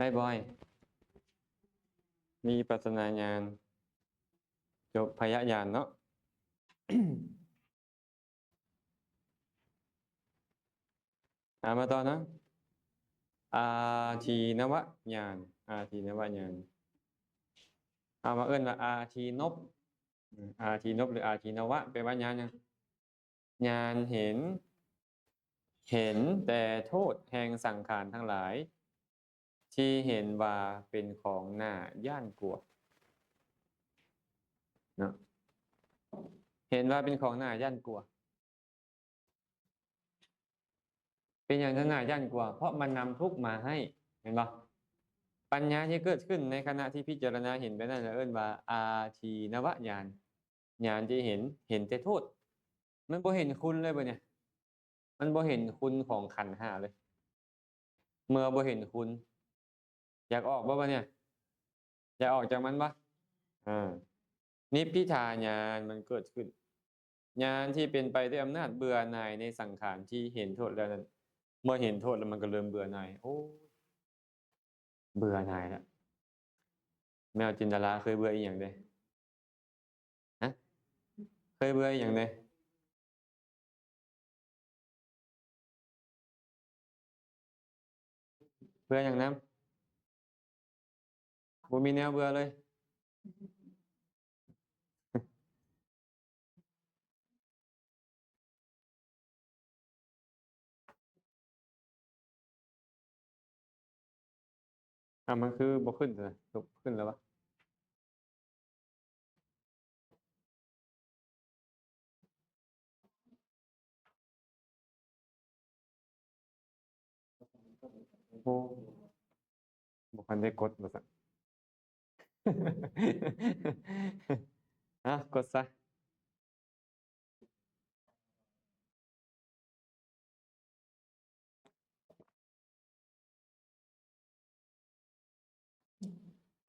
ອ້າຍບອຍ ວິປັດສະນາຍານ ຈົບໄພຍະຍານເນາະ. ເອົາ ມາຕໍ່ເນາະ ອາທີນະວະຍານ ອາທີນະວະຍານ ເອົາ ມາເອີ້ນວ່າອາທີນົບ ອາທີນົບ ຫຼື ອາທີນະວະ ແປວ່າຍານຫຍັງ? ຍານເຫັນ ເຫັນແຕ່ໂທດແຫ່ງສັງຂານທັງຫຼາຍ ທີ່ເຫັນວ່າເປັນຂອງໜ້າຢ້ານກົວເນາະ ເຫັນວ່າເປັນຂອງໜ້າຢ້ານກົວ. ເປັນຫຍັງຈຶ່ງໜ້າຢ້ານກົວ? ເພາະມັນນຳທຸກມາໃຫ້ ແມ່ນບໍ່? ປັນຍາທີ່ເກີດຂຶ້ນໃນຂະນະທີ່ພິຈາລະນາເຫັນແບບນັ້ນ ເອີ້ນວ່າອາທີນະວະຍານ ຍານທີ່ເຫັນ ເຫັນແຕ່ໂທດ ມັນບໍ່ເຫັນຄຸນເລີຍບັດນີ້ ມັນບໍ່ເຫັນຄຸນຂອງຂັນຫ້າເລີຍ. ເມື່ອບໍ່ເຫັນຄຸນ ຢາກອອກບໍ່ບັດນີ້? ຢາກອອກຈາກມັນບໍ່? ອາ ນິບພິທາຍານມັນເກີດຂຶ້ນ ຍານທີ່ເປັນໄປດ້ວຍອຳນາດເບື່ອໜ່າຍໃນສັງຂານທີ່ເຫັນໂທດແລ້ວນັ້ນ. ເມື່ອເຫັນໂທດແລ້ວມັນກໍເລີ່ມເບື່ອໜ່າຍ ໂອ້ ເບື່ອໜ່າຍລະ. ແມວຈິນດາລາເຄີຍເບື່ອອີ່ຫຍັງເດ? ຮະ? ເຄີຍເບື່ອອີ່ຫຍັງເດ? ເບື່ອຫຍັງນຳ? ບໍ່ມີແນວເບື່ອເລີຍ. ອ້າວ ມັນຄືບໍ່ຂຶ້ນຊະ? ຂຶ້ນແລ້ວວະ? ໂອ້ ບໍ່ທັນໄດ້ກົດວ່າຊັ້ນ. ເອົາ ກົດຊະ.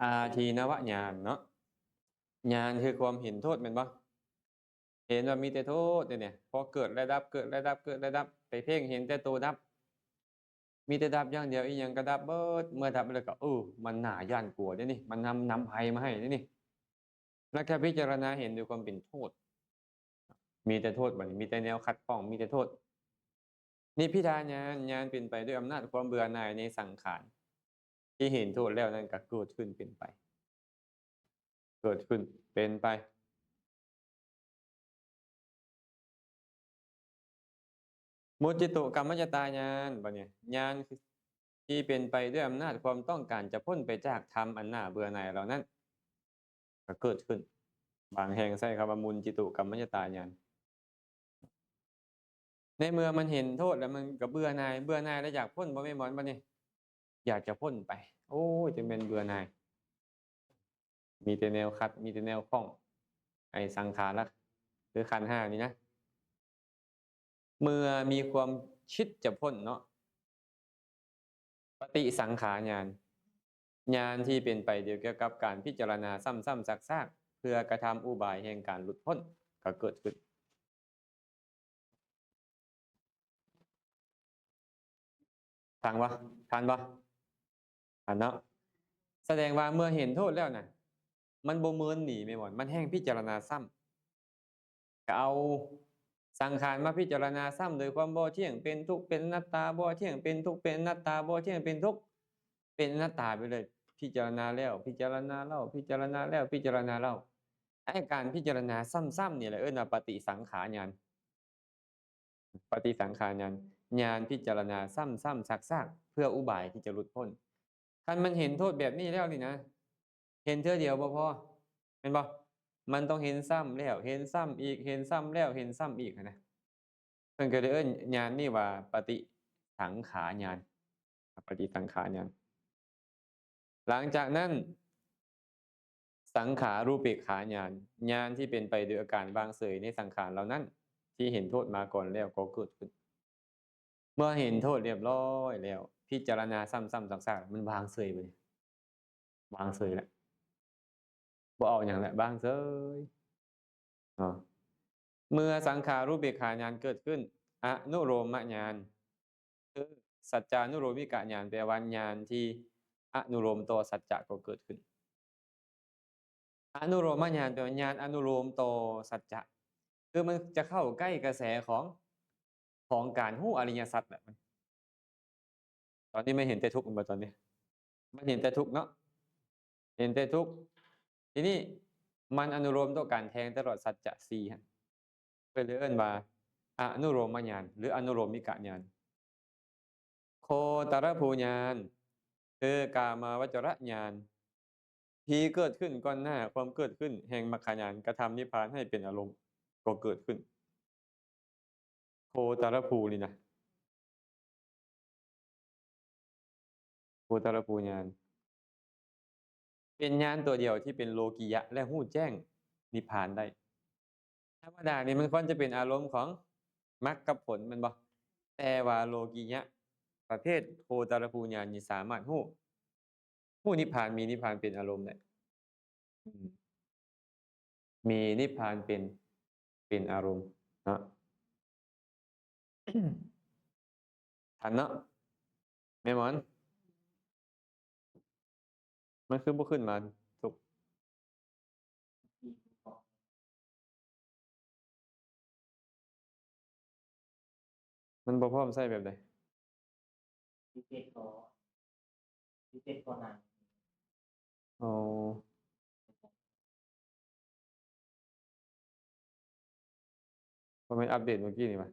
ອາທີນະວະຍານເນາະ ຍານຄືຄວາມເຫັນໂທດແມ່ນບໍ່? ເຫັນວ່າມີແຕ່ໂທດນີ້ ພໍເກີດແລ້ວດັບ ເກີດແລ້ວດັບ ເກີດແລ້ວດັບ ໄປເພັ່ງເຫັນແຕ່ໂຕດັບ ມີແຕ່ດັບຢ່າງດຽວ ອີ່ຫຍັງກໍດັບເບິດ ເມື່ອດັບແລ້ວກໍ ເອີ ມັນໜ້າຢ້ານກົວເດ້ນີ້ ມັນນຳ ນຳໄພມາໃຫ້ເດ້ນີ້. ແລ້ວກໍພິຈາລະນາເຫັນດ້ວຍຄວາມເປັນໂທດ ມີແຕ່ໂທດ ບັດນີ້ມີແຕ່ແນວຂັດຂ້ອງ ມີແຕ່ໂທດ. ນິບພິທາຍານ ຍານເປັນໄປດ້ວຍອຳນາດຄວາມເບື່ອໜ່າຍໃນສັງຂານ ທີ່ເຫັນໂທດແລ້ວນັ້ນກໍເກີດຂຶ້ນເປັນໄປ ເກີດຂຶ້ນເປັນໄປ. ມຸດຈິຕຸກຳມະຍະຕາຍານ ບັດນີ້ ຍານທີ່ເປັນໄປດ້ວຍອຳນາດຄວາມຕ້ອງການຈະພົ້ນໄປຈາກທຳອັນໜ້າເບື່ອໜ່າຍເຫຼົ່ານັ້ນ ກໍເກີດຂຶ້ນ. ບາງແຫ່ງໃຊ້ຄຳວ່າ ມຸນຈິຕຸກຳມະຍະຕາຍານ. ໃນເມື່ອມັນເຫັນໂທດແລ້ວ ມັນກໍເບື່ອໜ່າຍ ເບື່ອໜ່າຍແລ້ວຢາກພົ້ນ ບໍ່ແມ່ນບໍ່? ບັດນີ້ ຢາກຈະພົ້ນໄປ ໂອ້ຍ ຈັ່ງແມ່ນເບື່ອໜ່າຍ ມີແຕ່ແນວຂັດ ມີແຕ່ແນວຂ້ອງ ໄອ້ສັງຂານລະ ຄືຂັນຫ້ານີ້ນະ. ເມື່ອມີຄວາມຄິດຈະພົ້ນເນາະ ປະຕິສັງຂາຍານ ຍານທີ່ເປັນໄປດຽວກ່ຽວກັບການພິຈາລະນາຊ້ຳໆຊາກໆ ເພື່ອກະທຳອຸບາຍແຫ່ງການຫຼຸດພົ້ນກໍເກີດຂຶ້ນ. ຟັງບໍ່? ທັນບໍ່? ທັນເນາະ. ສະແດງວ່າເມື່ອເຫັນໂທດແລ້ວນະ ມັນບໍ່ເມີນໜີແມ່ນບໍ່? ມັນແຮ່ງພິຈາລະນາຊ້ຳ ກໍເອົາສັງຂານມາພິຈາລະນາຊ້ຳ ໂດຍຄວາມບໍ່ທ່ຽງ ເປັນທຸກ ເປັນອະນັດຕາ ບໍ່ທ່ຽງ ເປັນທຸກ ເປັນອະນັດຕາ ບໍ່ທ່ຽງ ເປັນທຸກ ເປັນອະນັດຕາໄປເລີຍ. ພິຈາລະນາແລ້ວ ພິຈາລະນາເລົ່າ ພິຈາລະນາແລ້ວ ພິຈາລະນາເລົ່າ. ໄອ້ການພິຈາລະນາຊ້ຳໆນີ້ແຫຼະ ເອີ້ນວ່າປະຕິສັງຂາຍານ. ປະຕິສັງຂາຍານ ຍານພິຈາລະນາຊ້ຳໆຊາກໆ ເພື່ອອຸບາຍທີ່ຈະຫຼຸດພົ້ນ. ຄັນມັນເຫັນໂທດແບບນີ້ແລ້ວນີ້ນະ ເຫັນເທື່ອດຽວບໍ່ພໍ ແມ່ນບໍ່? ມັນຕ້ອງເຫັນຊ້ຳແລ້ວ ເຫັນຊ້ຳອີກ ເຫັນຊ້ຳແລ້ວ ເຫັນຊ້ຳອີກຫັ້ນນະ. ເພິ່ນກໍເລີຍເອີ້ນຍານນີ້ວ່າປະຕິສັງຂາຍານ ປະຕິສັງຂາຍານ. ຫຼັງຈາກນັ້ນ ສັງຂາຣູເປກຂາຍານ ຍານທີ່ເປັນໄປໂດຍອາການວາງເສີຍໃນສັງຂານເຫຼົ່ານັ້ນ ທີ່ເຫັນໂທດມາກ່ອນແລ້ວກໍເກີດຂຶ້ນ. ເມື່ອເຫັນໂທດລຽບລ້ອຍແລ້ວ ພິຈາລະນາຊ້ຳໆຊາກໆ ມັນວາງເສີຍ ບາດນີ້ ວາງເສີຍແລ້ວ ບໍ່ເອົາຫຍັງແລ້ວ ວາງເສີຍເນາະ. ເມື່ອສັງຂາຣູເປກຂາຍານເກີດຂຶ້ນ ອະນຸໂລມະຍານ ຄື ສັດຈານຸໂລມມິກະຍານ ແປວ່າຍານທີ່ ອະນຸໂລມຕໍ່ສັດຈະກໍເກີດຂຶ້ນ. ອະນຸໂລມຍານ ແປວ່າຍານອະນຸໂລມຕໍ່ສັດຈະ ຄືມັນຈະເຂົ້າໃກ້ກະແສຂອງ ຂອງການຮູ້ອະລິຍະສັດແຫຼະ. ຕອນນີ້ມັນເຫັນແຕ່ທຸກແມ່ນບໍ່? ຕອນນີ້ມັນເຫັນແຕ່ທຸກເນາະ ເຫັນແຕ່ທຸກ. ທີນີ້ມັນອະນຸໂລມຕໍ່ການແທງຕະຫຼອດສັດຈະສີ່ຫັ້ນ ເພິ່ນເລີຍເອີ້ນວ່າອະນຸໂລມຍານ ຫຼື ອະນຸໂລມມິກະຍານ. ໂຄຕະລະພູຍານ ຄືກາມາວະຈະລະຍານ ທີ່ເກີດຂຶ້ນກ່ອນໜ້າຄວາມເກີດຂຶ້ນແຫ່ງມັກຂະຍານ ກະທຳນິບພານໃຫ້ເປັນອາລົມກໍເກີດຂຶ້ນ. ໂຄຕະລະພູນີ້ນະ ໂຄຕະລະພູຍານ ເປັນຍານຕົວດຽວທີ່ເປັນໂລກິຍະ ແລະ ຮູ້ແຈ້ງນິບພານໄດ້. ທຳມະດານີ້ມັນຄວນຈະເປັນອາລົມຂອງມັກກັບຜົນແມ່ນບໍ່? ແຕ່ວ່າໂລກິຍະປະເພດໂຄຕະລະພູຍານນີ້ສາມາດຮູ້ ຮູ້ນິບພານ ມີນິບພານເປັນອາລົມໄດ້. ອືມ ມີນິບພານເປັນ ເປັນອາລົມເນາະ. ທັນເນາະ ແມ່ໝອນ? ມັນຄືບໍ່ຂຶ້ນມາທຸກ ມັນບໍ່ພ້ອມໃຊ້ແບບໃດ? ສິບເອັດກໍ ສິບເອັດກໍນານ. ອໍ ບໍ່ແມ່ນອັບເດດມື້ກີ້ນີ້ຫວາ?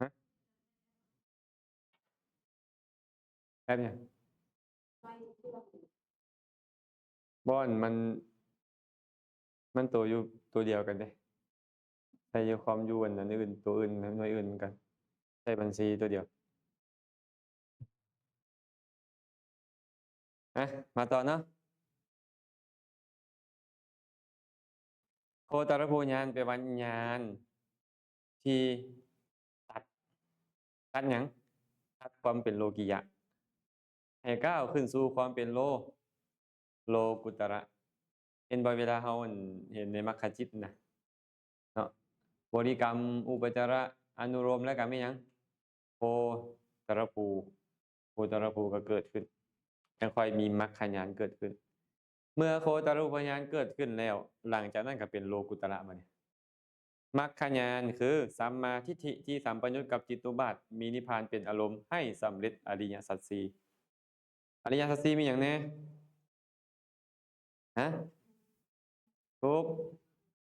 ຮະ? ແອັບຫຍັງ? ບ່ອນມັນ ມັນໂຕຢູ່ໂຕດຽວກັນເດ້ ໃຊ້ຢູ່ຄອມຢູ່ອັນ ອັນອື່ນ ໂຕອື່ນ ໜ່ວຍອື່ນມັນກະໃຊ້ບັນຊີໂຕດຽວ. ອ່ະ ມາຕໍ່ເນາະ. ໂຄຕະລະພູຍານ ແປວ່າຍານທີ່ຕັດ ຕັດຫຍັງ? ຕັດຄວາມເປັນໂລກິຍະ ໃຫ້ກ້າວຂຶ້ນສູ່ຄວາມເປັນໂລ ໂລກຸດຕະລະ. ເຫັນບໍ່? ເວລາເຮົາ ອັນ ເຫັນໃນມັກຂະຈິດນະ ເນາະ ບໍລິກຳ ອຸປະຈາລະ ອະນຸໂລມ ແລ້ວກະມີຫຍັງ? ໂຄຕະລະພູ ໂຄຕະລະພູກໍເກີດຂຶ້ນ ຈັ່ງຄ່ອຍມີມັກຂະຍານເກີດຂຶ້ນ. ເມື່ອໂຄຕະລະພູຍານເກີດຂຶ້ນແລ້ວ ຫຼັງຈາກນັ້ນກໍເປັນໂລກຸດຕະລະບາດນີ້. ມັກຂະຍານຄືສຳມາທິດຖິທີ່ສຳປະຍຸດກັບຈິດຕຸບາດ ມີນິບພານເປັນອາລົມ ໃຫ້ສຳເລັດອະລິຍະສັດສີ່. ອະລິຍະສັດສີ່ມີຫຍັງແດ່? ຮະ? ທຸກ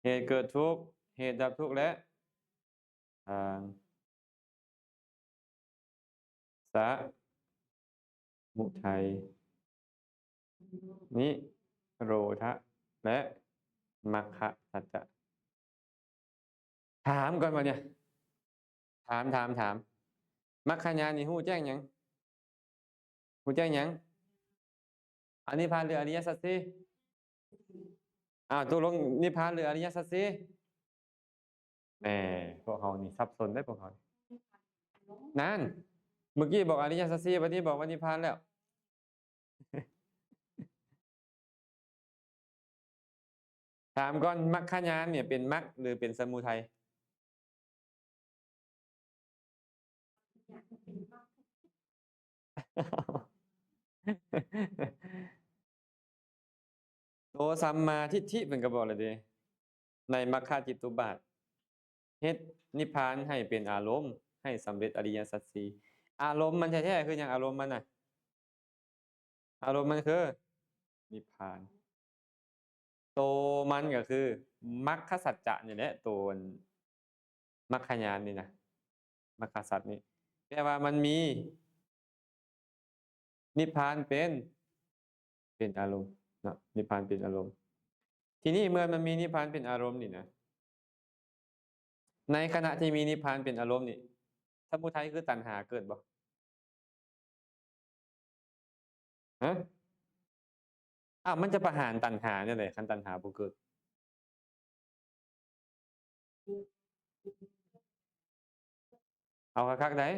ເຫດເກີດທຸກ ເຫດດັບທຸກ ແລະ ທາງ ສະມຸໄທ ນິໂຣທະ ແລະ ມັກຂະສັດຈະ. ຖາມກ່ອນວ່ານີ້ ຖາມ ຖາມ ຖາມ ມັກຂະຍານນີ້ຮູ້ແຈ້ງຫຍັງ? ຮູ້ແຈ້ງຫຍັງ? ອະນິບພານ ຫຼື ອະລິຍະສັດສີ່? ອ້າວ ຕົກລົງນິບພານ ຫຼື ອະລິຍະສັດສີ່? ແໝ່ ພວກເຮົານີ້ສັບສົນເດ້ພວກເຮົາ. ນັ້ນ ເມື່ອກີ້ບອກອະລິຍະສັດສີ່ ບັດນີ້ບອກວ່ານິບພານແລ້ວ. ຖາມກ່ອນ ມັກຂະຍານນີ້ເປັນມັກ ຫຼື ເປັນສະມຸໄທ? ໂຕສຳມາທິດຖິເພິ່ນກໍບອກແລ້ວເດ້ ໃນມັກຂະຈິດຕຸບາດ ເຮັດນິບພານໃຫ້ເປັນອາລົມ ໃຫ້ສຳເລັດອະລິຍະສັດສີ່. ອາລົມມັນແທ້ໆຄືຫຍັງ? ອາລົມມັນນະ ອາລົມມັນຄືນິບພານ. ໂຕມັນກໍຄືມັກຂະສັດຈະນີ້ແຫຼະ ໂຕອັນມັກຂະຍານນີ້ນະ ມັກຂະສັດນີ້ ແປວ່າມັນມີນິບພານເປັນ ເປັນອາລົມເນາະ ນິບພານເປັນອາລົມ. ທີນີ້ເມື່ອມັນມີນິບພານເປັນອາລົມນີ້ນະ ໃນຂະນະທີ່ມີນິບພານເປັນອາລົມນີ້ ສະມຸໄທຄືຕັນຫາເກີດບໍ່? ຮະ? ອ້າວ ມັນຈະປະຫານຕັນຫາແນວໃດ ຄັນຕັນຫາບໍ່ເກີດ? ເອົາຄັກໆໃດ໋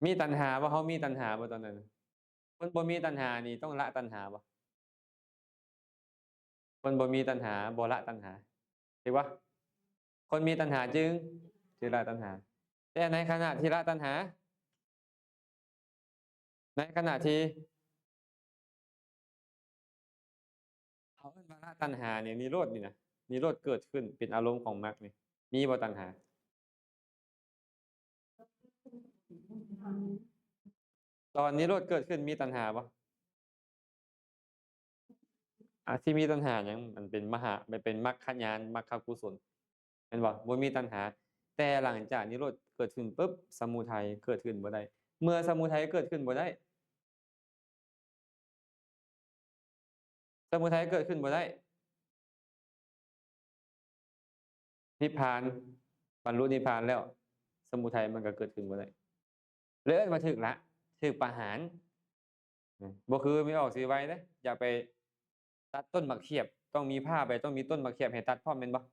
ມີຕັນຫາບໍ່? ເຮົາມີຕັນຫາບໍ່ຕອນນັ້ນ? ຄົນບໍ່ມີຕັນຫານີ້ຕ້ອງລະຕັນຫາບໍ່? ຄົນບໍ່ມີຕັນຫາບໍ່ລະຕັນຫາ ຖືກບໍ່? ຄົນມີຕັນຫາຈຶ່ງ ຈຶ່ງລະຕັນຫາ ແຕ່ໃນຂະນະທີ່ລະຕັນຫາ ໃນຂະນະທີ່ ເຮົາເອີ້ນວ່າລະຕັນຫານີ້ ນິໂຣດນີ້ນະ ນິໂຣດເກີດຂຶ້ນເປັນອາລົມຂອງມັກນີ້ ມີບໍ່ຕັນຫາ? ຕອນນິໂຣດເກີດຂຶ້ນມີຕັນຫາບໍ່? ອາ ທີ່ມີຕັນຫາຫຍັງ? ມັນເປັນມະຫາ ມັນເປັນມັກຂະຍານ ມັກຂະກຸສົນ ແມ່ນບໍ່? ບໍ່ມີຕັນຫາ. ແຕ່ຫຼັງຈາກນິໂຣດເກີດຂຶ້ນປຶບ ສະມຸໄທເກີດຂຶ້ນບໍ່ໄດ້. ເມື່ອສະມຸໄທເກີດຂຶ້ນບໍ່ໄດ້ ສະມຸໄທເກີດຂຶ້ນບໍ່ໄດ້ ນິບພານ ບັນລຸນິບພານແລ້ວ ສະມຸໄທມັນກໍເກີດຂຶ້ນບໍ່ໄດ້ ເລີຍເອີ້ນວ່າຖືກລະ ຖືກປະຫານ. ບໍ່ຄືແມ່ອອກສີໄວເດ້ ຢ່າໄປຕັດຕົ້ນໝາກຂຽບ ຕ້ອງມີພ້າໄປ ຕ້ອງມີຕົ້ນໝາກຂຽບໃຫ້ຕັດພ້ອມແມ່ນບໍ່?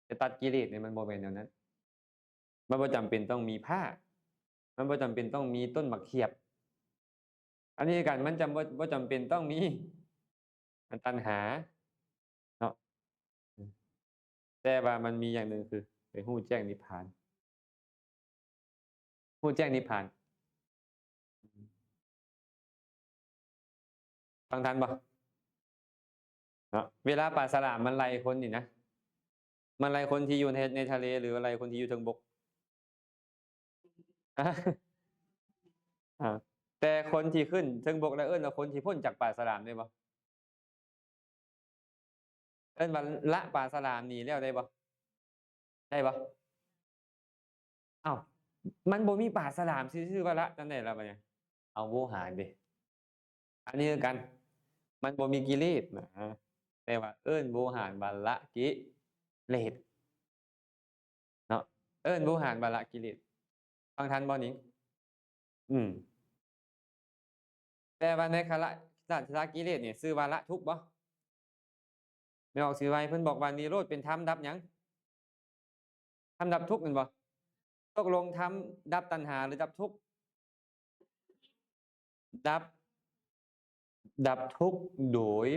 ຈະຕັດກິເລດນີ້ ມັນບໍ່ແມ່ນແນວນັ້ນ. ມັນບໍ່ຈຳເປັນຕ້ອງມີພ້າ ມັນບໍ່ຈຳເປັນຕ້ອງມີຕົ້ນໝາກຂຽບ. ອັນນີ້ຄືກັນ ມັນຈຳ ບໍ່ ບໍ່ຈຳເປັນຕ້ອງມີ ອັນຕັນຫາເນາະ. ແຕ່ວ່າມັນມີຢ່າງໜຶ່ງ ຄືໄປຮູ້ແຈ້ງນິບພານ ຮູ້ແຈ້ງນິບພານ. ຟັງທັນບໍ່? ເນາະ ເວລາປາສະຫຼາມມັນໄລ່ຄົນນີ້ນະ ມັນໄລ່ຄົນທີ່ຢູ່ໃນ ໃນທະເລ ຫຼືວ່າໄລ່ຄົນທີ່ຢູ່ເທິງບົກ? ອາ ແຕ່ຄົນທີ່ຂຶ້ນເທິງບົກແລ້ວ ເອີ້ນວ່າຄົນທີ່ພົ້ນຈາກປາສະຫຼາມໄດ້ບໍ່? ເອີ້ນວ່າລະປາສະຫຼາມໜີແລ້ວໄດ້ບໍ່? ໄດ້ບໍ່? ອ້າວ ມັນບໍ່ມີປາສະຫຼາມ ຊິຊື່ວ່າລະຈັ່ງໃດລະບາດນີ້? ເອົາ ໂວຫານເດ. ອັນນີ້ຄືກັນ ມັນບໍ່ມີກິເລດນະ ແຕ່ວ່າເອີ້ນໂວຫານວ່າລະກິເລດເນາະ ເອີ້ນໂວຫານວ່າລະກິເລດ. ຟັງທັນບໍ່ນີ້? ອືມ ແຕ່ວ່າໃນຄະລະ ລະ ລະກິເລດນີ້ ຊື່ວ່າລະທຸກບໍ່? ແມ່ອອກສີໄວ ເພິ່ນບອກວ່ານິໂຣດເປັນທຳດັບຫຍັງ? ທຳດັບທຸກແມ່ນບໍ່? ຕົກລົງທຳດັບຕັນຫາ ຫຼື ດັບທຸກ? ດັບ ດັບທຸກໂດຍ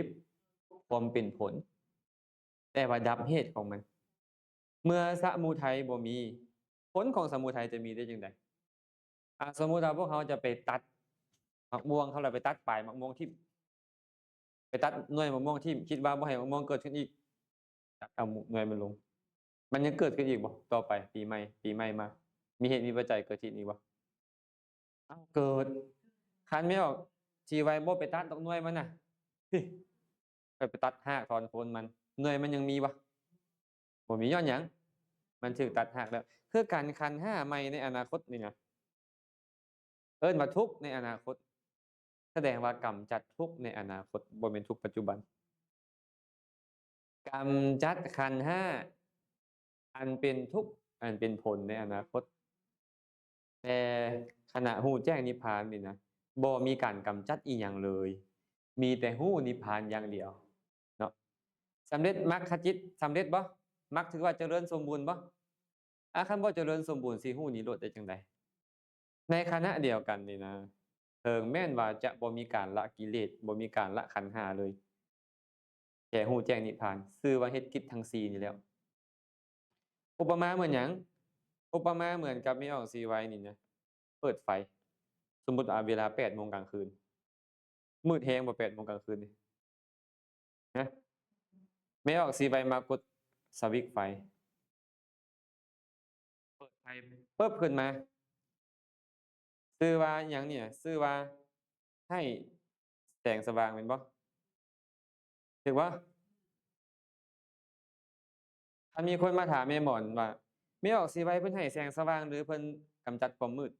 ຄວາມເປັນຜົນ ແຕ່ວ່າດັບເຫດຂອງມັນ. ເມື່ອສະມຸໄທບໍ່ມີ ຜົນຂອງສະມຸໄທຈະມີໄດ້ຈັ່ງໃດ? ອາ ສົມມຸດວ່າພວກເຮົາຈະໄປຕັດໝາກມ່ວງ ເຮົາລະໄປຕັດປາຍໝາກມ່ວງຖິ້ມ ໄປຕັດໜ່ວຍໝາກມ່ວງຖິ້ມ ຄິດວ່າບໍ່ໃຫ້ໝາກມ່ວງເກີດຂຶ້ນອີກ ຕັດເອົາໜ່ວຍມັນລົງ. ມັນຍັງເກີດຂຶ້ນອີກບໍ່? ຕໍ່ໄປປີໃໝ່ ປີໃໝ່ມາ ມີເຫດມີປັດໄຈເກີດຂຶ້ນອີກບໍ່? ເອົ້າ ເກີດ. ຄັນແມ່ອອກສີໄວບໍ່ໄປຕັດດອກໜ່ວຍມັນນະ ເຮີ້ຍ ຂ້ອຍໄປຕັດຮາກຖອນໂຄົນມັນ ໜ່ວຍມັນຍັງມີບໍ່? ບໍ່ມີ. ຍ້ອນຫຍັງ? ມັນຖືກຕັດຮາກແລ້ວ. ຄືກັນ ຂັນຫ້າໃໝ່ໃນອະນາຄົດນີ້ນະ ເອີ້ນວ່າທຸກໃນອະນາຄົດ ສະແດງວ່າກຳຈັດທຸກໃນອະນາຄົດ ບໍ່ແມ່ນທຸກປັດຈຸບັນ. ກຳຈັດຂັນຫ້າອັນເປັນທຸກ ອັນເປັນຜົນໃນອະນາຄົດ. ແຕ່ຂະນະຮູ້ແຈ້ງນິບພານນີ້ນະ ບໍ່ມີການກຳຈັດອີ່ຫຍັງເລີຍ ມີແຕ່ຮູ້ນິບພານຢ່າງດຽວເນາະ. ສຳເລັດ ມັກຂະຈິດສຳເລັດບໍ່? ມັກຖືວ່າຈະເລີນສົມບູນບໍ່? ອາ ຄັນບໍ່ຈະເລີນສົມບູນ ຊິຮູ້ນິໂຣດໄດ້ຈັ່ງໃດ? ໃນຂະນະດຽວກັນນີ້ນະ ເຖິງແມ່ນວ່າຈະບໍ່ມີການລະກິເລດ ບໍ່ມີການລະຂັນຫ້າເລີຍ ແຕ່ຮູ້ແຈ້ງນິບພານ ຊື່ວ່າເຮັດກິດທັງສີ່ນີ້ແລ້ວ. ອຸປະມາເໝືອນຫຍັງ? ອຸປະມາເໝືອນກັບແມ່ອອກສີໄວນີ້ນະ ເປີດໄຟ ສົມມຸດວ່າເວລາແປດໂມງກາງຄືນ ມືດແຮງບໍ່ ແປດໂມງກາງຄືນນີ້? ຮະ? ແມ່ອອກສີໄວມາກົດສະວິດໄຟ ເປີດໄຟປຶບຂຶ້ນມາ ຊື່ວ່າຫຍັງນີ້? ຊື່ວ່າໃຫ້ແສງສະຫວ່າງແມ່ນບໍ່? ຖືກບໍ່? ຖ້າມີຄົນມາຖາມແມ່ໝອນວ່າ ແມ່ອອກສີໄວເພິ່ນໃຫ້ແສງສະຫວ່າງ ຫຼື ເພິ່ນກຳຈັດຄວາມມືດ?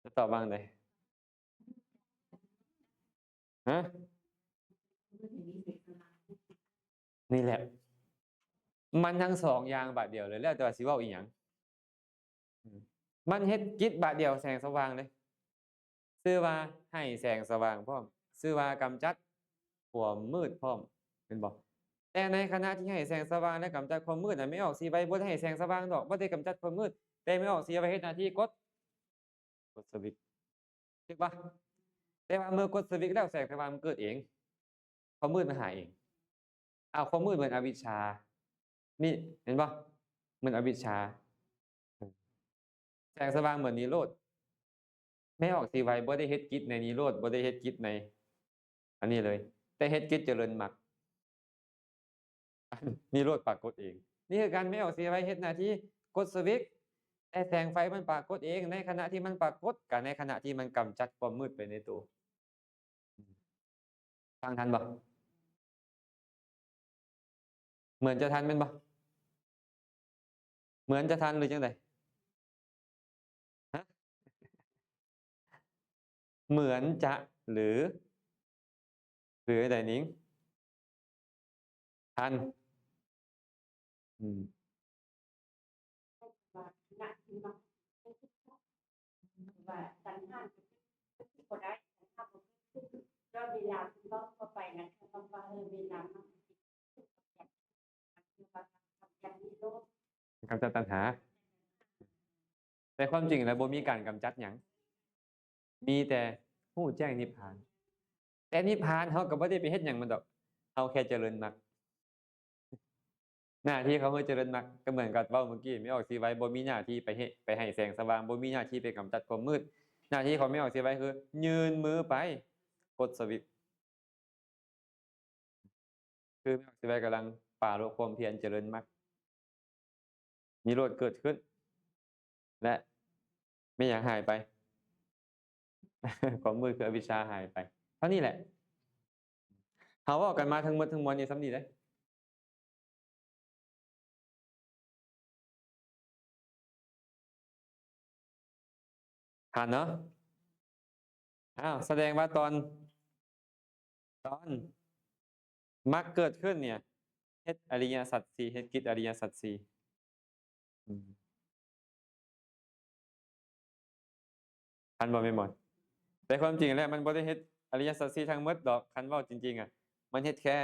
ຈະຕອບວ່າຈັ່ງໃດ? ຮະ? ນີ້ແຫຼະ ມັນທັງສອງຢ່າງບາດດຽວເລີຍ ແລ້ວແຕ່ວ່າຊິເວົ້າອີ່ຫຍັງ. ມັນເຮັດກິດບາດດຽວແສງສະຫວ່າງເລີຍ ຊື່ວ່າໃຫ້ແສງສະຫວ່າງພ້ອມ ຊື່ວ່າກຳຈັດຄວາມມືດພ້ອມ ແມ່ນບໍ່? ແຕ່ໃນຂະນະທີ່ໃຫ້ແສງສະຫວ່າງ ແລະ ກຳຈັດຄວາມມືດນະ ແມ່ອອກສີໄວບໍ່ໄດ້ໃຫ້ແສງສະຫວ່າງດອກ ບໍ່ໄດ້ກຳຈັດຄວາມມືດ ແຕ່ແມ່ອອກສີໄວເຮັດໜ້າທີ່ກົດ ກົດສະວິດ ຖືກປະ? ແຕ່ວ່າເມື່ອກົດສະວິດແລ້ວ ແສງສະຫວ່າງມັນເກີດເອງ ຄວາມມືດມັນຫາຍເອງ. ອ້າວ ຄວາມມືດເໝືອນອະວິດຊາ ນີ້ ເຫັນບໍ່? ເໝືອນອະວິດຊາ. ແສງສະຫວ່າງເໝືອນນິໂຣດ. ແມ່ອອກສີໄວບໍ່ໄດ້ເຮັດກິດໃນນິໂຣດ, ບໍ່ໄດ້ເຮັດກິດໃນອັນນີ້ເລີຍ, ແຕ່ເຮັດກິດຈະເລີນມັກ. ນິໂຣດປາກົດເອງ. ນີ້ຄືການແມ່ອອກສີໄວເຮັດໜ້າທີ່ກົດສະວິດ, ແຕ່ແສງໄຟມັນປາກົດເອງ ໃນຂະນະທີ່ມັນປາກົດ, ກະໃນຂະນະທີ່ມັນກຳຈັດຄວາມມືດໄປໃນໂຕ. ຟັງທັນບໍ່? ເໝືອນຈະທັນແມ່ນບໍ່? ເໝືອນຈະທັນ ຫຼື ຈັ່ງໃດ? ຮະ? ເໝືອນຈະ ຫຼື ຫຼືໃດນິງ? ທັນ. ອືມ. ກຳຈັດຕັນຫາ. ແຕ່ຄວາມຈິງແລ້ວບໍ່ມີການກຳຈັດຫຍັງ, ມີແຕ່ຮູ້ແຈ້ງນິບພານ. ແຕ່ນິບພານເຮົາກໍບໍ່ໄດ້ໄປເຮັດຫຍັງມັນດອກ, ເຮົາແຄ່ຈະເລີນມັກ. ໜ້າທີ່ເຂົາເຮັດຈະເລີນມັກ ກໍເໝືອນກັບເວົ້າເມື່ອກີ້, ແມ່ອອກສີໄວບໍ່ມີໜ້າທີ່ໄປເຮັດ ໄປໃຫ້ແສງສະຫວ່າງ, ບໍ່ມີໜ້າທີ່ໄປກຳຈັດຄວາມມືດ. ໜ້າທີ່ຂອງແມ່ອອກສີໄວຄືຍື່ນມືໄປກົດສະວິດ. ຄືແມ່ອອກສີໄວກຳລັງປາລົບຄວາມພຽນຈະເລີນມັກ. ນິໂຣດເກີດຂຶ້ນ ແລະ ແມ່ນຫຍັງຫາຍໄປ? ຄວາມມືດຄືອະວິດຊາຫາຍໄປ. ເທົ່ານີ້ແຫຼະ. ເຮົາເວົ້າກັນມາທັງໝົດທັງມວນນີ້ສ່ຳນີ້ເດ້. ຜ່ານເນາະ. ອ້າວ ສະແດງວ່າຕອນ ຕອນມັກເກີດຂຶ້ນເນ່ຍ ເຮັດອະລິຍະສັດສີ່ ເຮັດກິດອະລິຍະສັດສີ່. ອືມ. ທັນບໍ່ແມ່ນບໍ່? ແຕ່ຄວາມຈິງແລ້ວມັນບໍ່ໄດ້ເຮັດອະລິຍະສັດສີ່ທັງໝົດດອກ, ຄັນເວົ້າຈິງໆ ອະ ມັນເຮັດແຄ່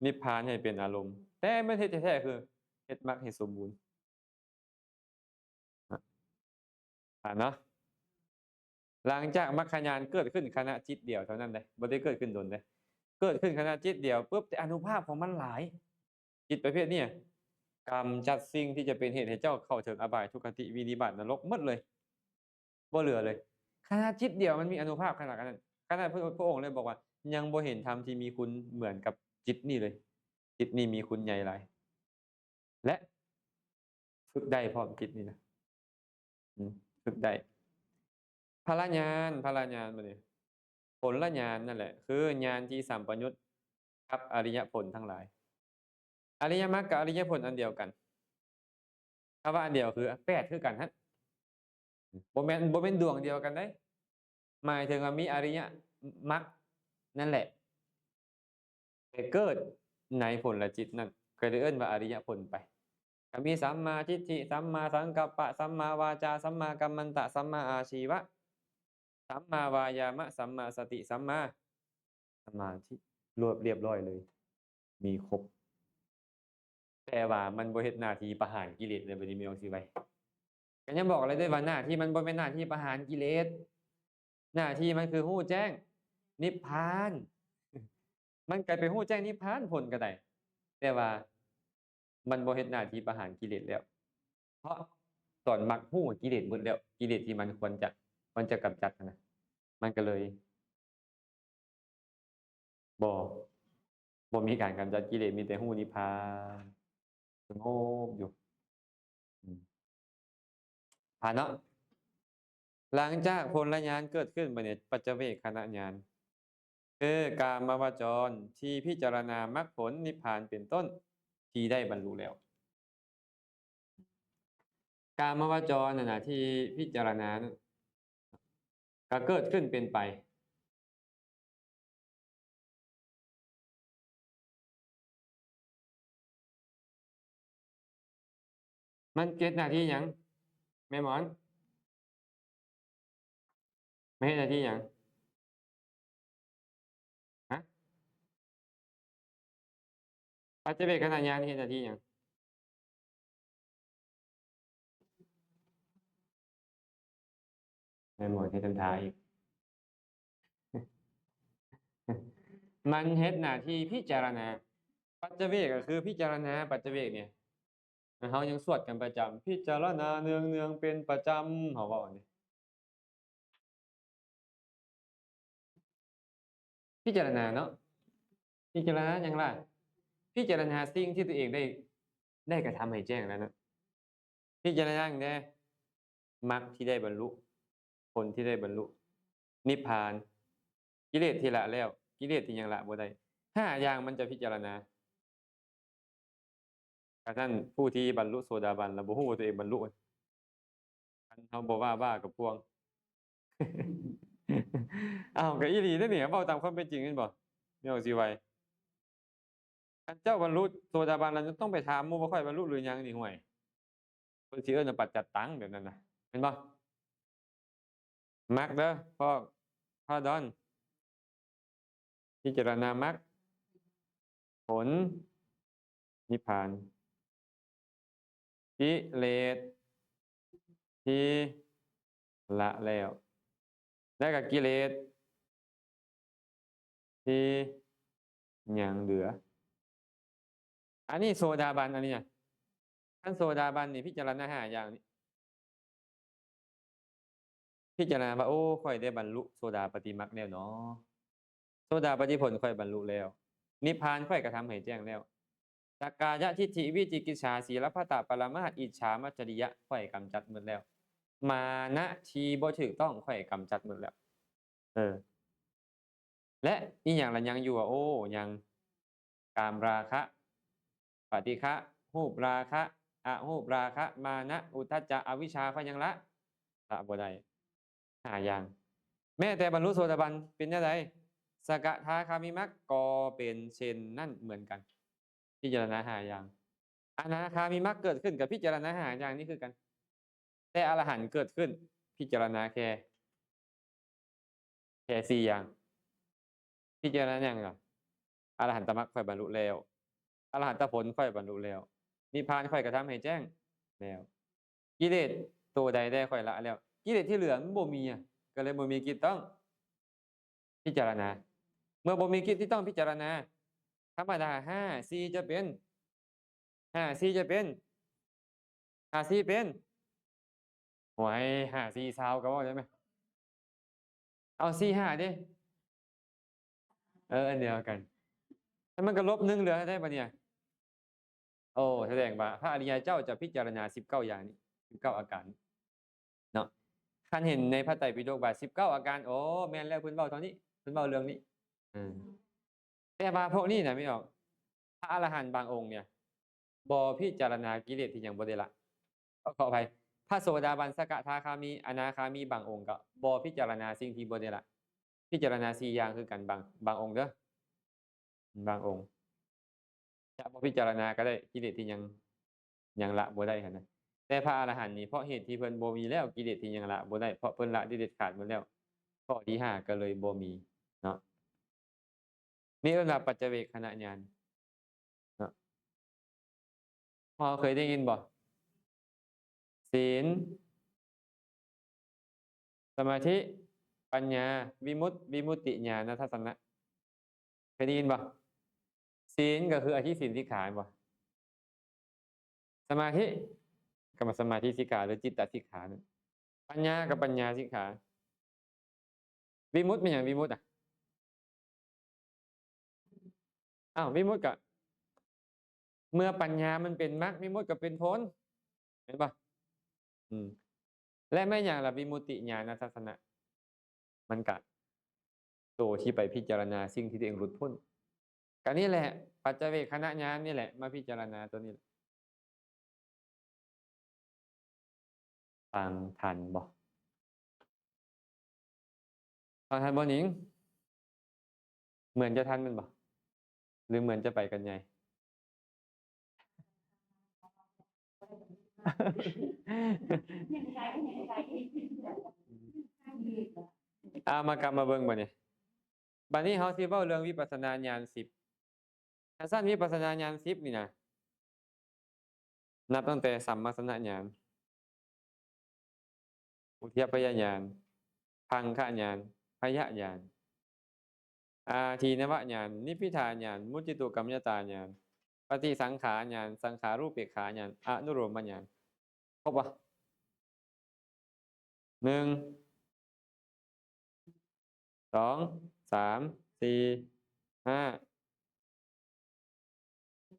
ນິບພານໃຫ້ເປັນອາລົມ, ແຕ່ມັນເຮັດແທ້ໆ ຄືເຮັດມັກໃຫ້ສົມບູນ. ຜ່ານເນາະ. ຫຼັງຈາກມັກຂະຍານເກີດຂຶ້ນຂະນະຈິດດຽວເທົ່ານັ້ນເດ້, ບໍ່ໄດ້ເກີດຂຶ້ນດົນເດ້, ເກີດຂຶ້ນຂະນະຈິດດຽວປຶບ ແຕ່ອານຸພາບຂອງມັນຫຼາຍ. ຈິດປະເພດນີ້ກຳຈັດສິ່ງທີ່ຈະເປັນເຫດໃຫ້ເຈົ້າເຂົ້າເຖິງອະບາຍ, ທຸກຄະຕິ, ວິນິບາດ, ນະລົກໝົດເລີຍ, ບໍ່ເຫຼືອເລີຍ. ຂະນະຈິດດຽວມັນມີອານຸພາບຂະໜາດນັ້ນ. ຂະໜາດພະ ພະອົງເລີຍບອກວ່າ ຍັງບໍ່ເຫັນທຳທີ່ມີຄຸນເໝືອນກັບຈິດນີ້ເລີຍ. ຈິດນີ້ມີຄຸນໃຫຍ່ຫຼາຍ ແລະ ຝຶກໄດ້ພ້ອມຈິດນີ້ນະ. ອືມ ຝຶກໄດ້. ພະລະຍານ, ພະລະຍານ ບັດນີ້ ຜົນລະຍານນັ້ນແຫຼະ ຄືຍານທີ່ສຳປະຍຸດກັບອະລິຍະຜົນທັງຫຼາຍ. ອະລິຍະມັກກັບອະລິຍະຜົນອັນດຽວກັນ. ຄຳວ່າອັນດຽວຄືແປດຄືກັນຫັ້ນ. ບໍ່ແມ່ນ ບໍ່ແມ່ນດວງດຽວກັນເດ້. ໝາຍເຖິງວ່າມີອະລິຍະມັກນັ້ນແຫຼະ ໄປເກີດໃນຜົນລະຈິດນັ້ນ ກໍເລີຍເອີ້ນວ່າອະລິຍະຜົນໄປ. ກໍມີສຳມາທິດຖິ, ສຳມາສັງກັບປະ, ສຳມາວາຈາ, ສຳມາກັມມັນຕະ, ສຳມາອາຊີວະ, ສຳມາວາຍາມະ, ສຳມາສະຕິ, ສຳມາສະມາທິ ລວບ ລຽບຮ້ອຍເລີຍ, ມີຄົບ. ແຕ່ວ່າມັນບໍ່ເຮັດໜ້າທີ່ປະຫານກິເລດເລີຍ, ບັດນີ້ແມ່ອອກສີໄວ ກໍຍັງບອກເລີຍເດ້ວ່າ ໜ້າທີ່ມັນບໍ່ແມ່ນໜ້າທີ່ປະຫານກິເລດ, ໜ້າທີ່ມັນຄືຮູ້ແຈ້ງນິບພານ. ມັນກໍໄປຮູ້ແຈ້ງນິບພານພົ້ນກໍໄດ້, ແຕ່ວ່າມັນບໍ່ເຮັດໜ້າທີ່ປະຫານກິເລດແລ້ວ, ເພາະຕອນມັກຮູ້ກິເລດໝົດແລ້ວ, ກິເລດທີ່ມັນຄວນຈະ ມັນຈະກຳຈັດຫັ້ນນະ, ມັນກໍເລີຍ ບໍ່ ບໍ່ມີການກຳຈັດກິເລດ, ມີແຕ່ຮູ້ນິບພານ ສະຫງົບຢູ່. ອືມ ຜ່ານເນາະ. ຫຼັງຈາກຜົນລະຍານເກີດຂຶ້ນ, ບັດນີ້ປັດຈະເວກຂະນະຍານ ຄືກາມະວະຈອນທີ່ພິຈາລະນາມັກຜົນນິບພານເປັນຕົ້ນທີ່ໄດ້ບັນລຸແລ້ວ. ກາມະວະຈອນນັ້ນນະ ທີ່ພິຈາລະນານັ້ນ ກໍເກີດຂຶ້ນເປັນໄປ. ມັນເຮັດໜ້າທີ່ຫຍັງ ແມ່ໝອນ? ມາເຮັດໜ້າທີ່ຫຍັງ? ຮະ? ປັດຈະເວກຂະນະຍານເຮັດໜ້າທີ່ຫຍັງ? ແມ່ໝອນເຮັດທຳທ່າອີກ. ມັນເຮັດໜ້າທີ່ພິຈາລະນາ. ປັດຈະເວກກໍຄືພິຈາລະນາ ປັດຈະເວກນີ້ ເຮົາຍັງສວດກັນປະຈຳ ພິຈາລະນາເນືອງໆເປັນປະຈຳ ເຮົາເວົ້ານີ້ ພິຈາລະນາເນາະ ພິຈາລະນາຫຍັງລະ? ພິຈາລະນາສິ່ງທີ່ຕົວເອງໄດ້ ໄດ້ກະທຳໃຫ້ແຈ້ງແລ້ວເນາະ. ພິຈາລະນາຫຍັງແດ່? ມັກທີ່ໄດ້ບັນລຸ, ຜົນທີ່ໄດ້ບັນລຸ, ນິບພານ, ກິເລດທີ່ລະແລ້ວ, ກິເລດທີ່ຍັງລະບໍ່ໄດ້. ຫ້າຢ່າງມັນຈະພິຈາລະນາ. ກະຊັ້ນ ຜູ້ທີ່ບັນລຸໂສດາບັນລະບໍ່ຮູ້ວ່າຕົວເອງບັນລຸ. ຄັນເຮົາບໍ່ວ່າບ້າກັບພວງ. ເອົ້າ ກະອີ່ຫຼີເດ້ນີ້ ເວົ້າຕາມຄວາມເປັນຈິງແມ່ນບໍ່? ແນວຊິໄວ. ຄັນເຈົ້າບັນລຸໂສດາບັນແລ້ວ ຕ້ອງໄປຖາມໝູ່ວ່າຂ້ອຍບັນລຸຫຼືຍັງນີ້ ຫ້ວຍ ເພິ່ນຊິເອີ້ນວ່າປັດຈັດຕັງແບບນັ້ນນະ ແມ່ນບໍ່? ມັກເດີ ພວກພາລາດອນ ພິຈາລະນາມັກ ຜົນ ນິບພານ. ກິເລດທີ່ລະແລ້ວ ແລະກະກິເລດທີ່ຍັງເຫຼືອ. ອັນນີ້ໂສດາບັນ ອັນນີ້ນະ ຄັນໂສດາບັນນີ້ພິຈາລະນາຫ້າຢ່າງນີ້. ພິຈາລະນາວ່າ ໂອ້ ຂ້ອຍໄດ້ບັນລຸໂສດາປະຕິມັກແລ້ວເນາະ ໂສດາປະຕິຜົນຂ້ອຍບັນລຸແລ້ວ ນິບພານຂ້ອຍກະທຳໃຫ້ແຈ້ງແລ້ວ ສັກກາຍະທິດຖິ ວິຈິກິດສາ ສີລະພັດຕະ ປະລະມາດ ອິດສາ ມັດຈະລິຍະ ຂ້ອຍກຳຈັດໝົດແລ້ວ ມານະທີ່ບໍ່ຖືກຕ້ອງຂ້ອຍກຳຈັດໝົດແລ້ວ. ເອີ ແລະອີ່ຫຍັງລະຍັງຢູ່? ໂອ້ ຍັງ ກາມລາຄະ ປະຕິຄະ ຮູບລາຄະ ອະຮູບລາຄະ ມານະ ອຸດທັດຈະ ອະວິຊາ ຂ້ອຍຍັງລະ ລະບໍ່ໄດ້ ຫ້າຢ່າງ. ແມ້ແຕ່ບັນລຸໂສດາບັນເປັນແນວໃດ? ສະກະທາຄາມີມັກກໍເປັນເຊັ່ນນັ້ນເໝືອນກັນ ພິຈາລະນາຫ້າຢ່າງ. ອະນາຄາມີມັກເກີດຂຶ້ນກໍພິຈາລະນາຫ້າຢ່າງນີ້ຄືກັນ ແຕ່ອະລະຫັນເກີດຂຶ້ນພິຈາລະນາແຄ່ ແຄ່ສີ່ຢ່າງ. ພິຈາລະນາຫຍັງລະ? ອະລະຫັນຕະມັກຂ້ອຍບັນລຸແລ້ວ ອະລະຫັນຕະຜົນຂ້ອຍບັນລຸແລ້ວ ນິບພານຂ້ອຍກະທຳໃຫ້ແຈ້ງແລ້ວ ກິເລດໂຕໃດແດ່ຂ້ອຍລະແລ້ວ ກິເລດທີ່ເຫຼືອມັນບໍ່ມີ ກໍເລີຍບໍ່ມີກິດຕ້ອງພິຈາລະນາ. ເມື່ອບໍ່ມີກິດທີ່ຕ້ອງພິຈາລະນາ ທຳມະດາຫ້າສີ່ຈະເປັນ ຫ້າສີ່ຈະເປັນ ຫ້າສີ່ເປັນ ໂອ້ຍ ຫ້າສີ່ຊາວກໍເວົ້າໄດ້ແມ? ເອົາສີ່ຫ້າເດ້ ເອີ ອັນດຽວກັນ ແລ້ວມັນກໍລົບໜຶ່ງເຫຼືອເທົ່າໃດບາດນີ້? ໂອ້ ສະແດງວ່າພະອະລິຍະເຈົ້າຈະພິຈາລະນາສິບເກົ້າຢ່າງນີ້ ສິບເກົ້າອາການເນາະ. ຄັນເຫັນໃນພະໄຕປິດົກວ່າສິບເກົ້າອາການ ໂອ້ ແມ່ນແລ້ວ ເພິ່ນເວົ້າເທົ່ານີ້ ເພິ່ນເວົ້າເລື່ອງນີ້. ເອີ ແຕ່ວ່າພວກນີ້ນະ ແມ່ນອອກ ພະອະລະຫັນບາງອົງເນຍ ບໍ່ພິຈາລະນາກິເລດທີ່ຍັງບໍ່ໄດ້ລະ ເອີ ຂໍອະໄພ ພະໂສດາບັນ ສະກະທາຄາມີ ອະນາຄາມີບາງອົງກໍບໍ່ພິຈາລະນາສິ່ງທີ່ບໍ່ໄດ້ລະ ພິຈາລະນາສີ່ຢ່າງຄືກັນ ບາງ ບາງອົງເດີ ບາງອົງຈະບໍ່ພິຈາລະນາກໍໄດ້ ກິເລດທີ່ຍັງ ຍັງລະບໍ່ໄດ້ຫັ້ນນະ. ແຕ່ພະອະລະຫັນນີ້ ເພາະເຫດທີ່ເພິ່ນບໍ່ມີແລ້ວ ກິເລດທີ່ຍັງລະບໍ່ໄດ້ ເພາະເພິ່ນລະໄດ້ເດັດຂາດໝົດແລ້ວ ຂໍ້ທີຫ້າກໍເລີຍບໍ່ມີເນາະ. ນີ້ເອີ້ນວ່າປັດຈະເວກຂະນະຍານເນາະ. ເຮົາເຄີຍໄດ້ຍິນບໍ່? ສີນ ສະມາທິ ປັນຍາ ວິມຸດ ວິມຸດຕິຍານະທັດສະນະ ເຄີຍໄດ້ຍິນບໍ່? ສີນກໍຄືອະທິສິນສິກຂາແມ່ນບໍ່? ສະມາທິກໍມາສະມາທິສິກຂາ ຫຼື ຈິດຕະສິກຂານັ້ນ ປັນຍາກໍປັນຍາສິກຂາ. ວິມຸດແມ່ນຫຍັງ? ວິມຸດອະ ອ້າວ ວິມຸດກະ ເມື່ອປັນຍາມັນເປັນມັກ ວິມຸດກໍເປັນຜົນ ແມ່ນບໍ່? ອືມ ແລະແມ່ນຫຍັງລະ? ວິມຸດຕິຍານະທັດສະນະ ມັນກະໂຕທີ່ໄປພິຈາລະນາສິ່ງທີ່ຕົວເອງຫຼຸດພົ້ນ ກະນີ້ແຫຼະ ປັດຈະເວກຂະນະຍານນີ້ແຫຼະ ມາພິຈາລະນາໂຕນີ້ແຫຼະ. ຟັງທັນບໍ່? ຟັງທັນບໍ່ໜິງ? ເໝືອນຈະທັນແມ່ນບໍ່? ຫຼືເໝືອນຈະໄປກັນໃຫຍ່? ເອົາ ມາກັບມາເບິ່ງບາດນີ້ ບາດນີ້ເຮົາຊິເວົ້າເລື່ອງວິປັດສະນາຍານສິບ. ຄັນຊັ້ນວິປັດສະນາຍານສິບນີ້ນະ ນັບຕັ້ງແຕ່ສຳມະສະນະຍານ, ອຸທຽບພະຍະຍານ, ພັງຄະຍານ, ພະຍະຍານ. ອາທີນະວະຍານ, ນິບພິທາຍານ, ມຸນຈິຕຸກຳມະຍະຕາຍານ, ປະຕິສັງຂາຍານ, ສັງຂາຣູເປກຂາຍານ, ອະນຸໂລມະຍານ. ຄົບບໍ່? ໜຶ່ງ ສອງ ສາມ ສີ່ ຫ້າ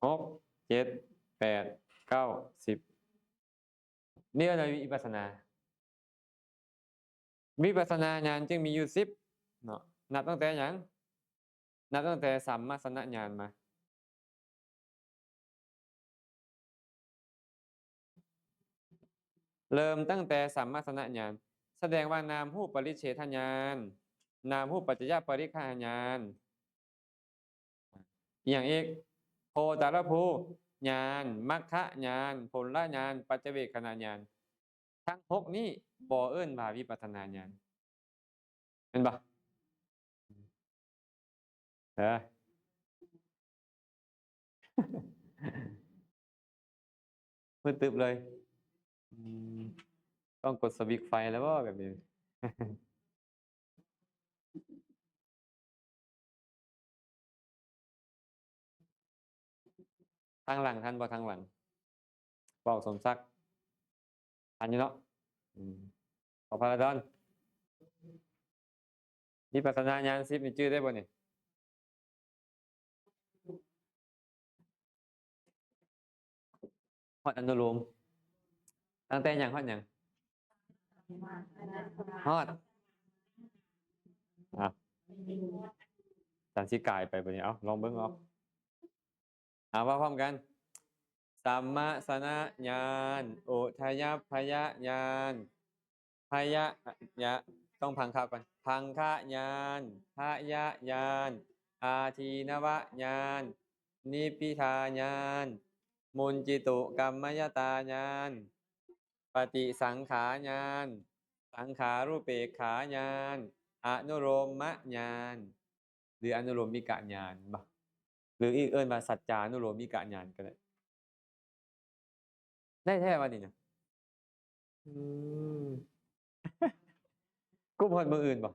ຫົກ ເຈັດ ແປດ ເກົ້າ ສິບ. ນີ້ເອີ້ນວ່າວິປັດສະນາ. ວິປັດສະນາຍານຈຶ່ງມີຢູ່ສິບເນາະ. ນັບຕັ້ງແຕ່ຫຍັງ? ນັບຕັ້ງແຕ່ສຳມະສະນະຍານມາ. ເລີ່ມຕັ້ງແຕ່ສຳມະສະນະຍານ, ສະແດງວ່ານາມຮູບປະລິເສດທະຍານ, ນາມຮູບປັດຈະຍະປະລິກຂະຫະຍານ, ອີ່ຫຍັງອີກ? ໂພຕະລະພູຍານ, ມັກຂະຍານ, ຜົນລະຍານ, ປັດຈະເວກຂະນະຍານ. ທັງຫົກນີ້ບໍ່ເອີ້ນວ່າວິປັດສະນາຍານ. ແມ່ນບໍ່? ເອີ ມືດຕຶບເລີຍ. ອືມ ຕ້ອງກົດສະວິດໄຟແລ້ວບໍ່ແບບນີ້? ທາງຫຼັງທັນບໍ່? ທາງຫຼັງ ບອກສົມສັກ ທັນຢູ່ເນາະ. ອືມ ຂອງພາລາດອນ ວິປັດສະນາຍານສິບນີ້ຈື່ໄດ້ບໍ່ນີ້? ຮອດອະນຸໂລມ ຕັ້ງແຕ່ຫຍັງຮອດຫຍັງ? ຮອດ ອາ ອາຈານຊິກາຍໄປບັດນີ້. ເອົາ ລອງເບິ່ງເອົາ. ເອົາ ເວົ້າພ້ອມກັນ. ສຳມະສະນະຍານ, ອຸທະຍັບພະຍະຍານ, ພະຍະ ຍະ ຕ້ອງພັງຄະກ່ອນ, ພັງຄະຍານ, ພະຍະຍານ, ອາທີນະວະຍານ, ນິບພິທາຍານ, ມຸນຈິຕຸກຳມະຍະຕາຍານ, ປະຕິສັງຂາຍານ, ສັງຂາຣູເປກຂາຍານ, ອະນຸໂລມະຍານ ຫຼື ອະນຸໂລມມິກະຍານ ເຫັນບໍ່? ຫຼື ອີກເອີ້ນວ່າສັດຈານຸໂລມມິກະຍານກໍໄດ້. ໄດ້ແທ້ວະນີ້ນະ? ອືມ ກຸບຮອດມື້ອື່ນບໍ່?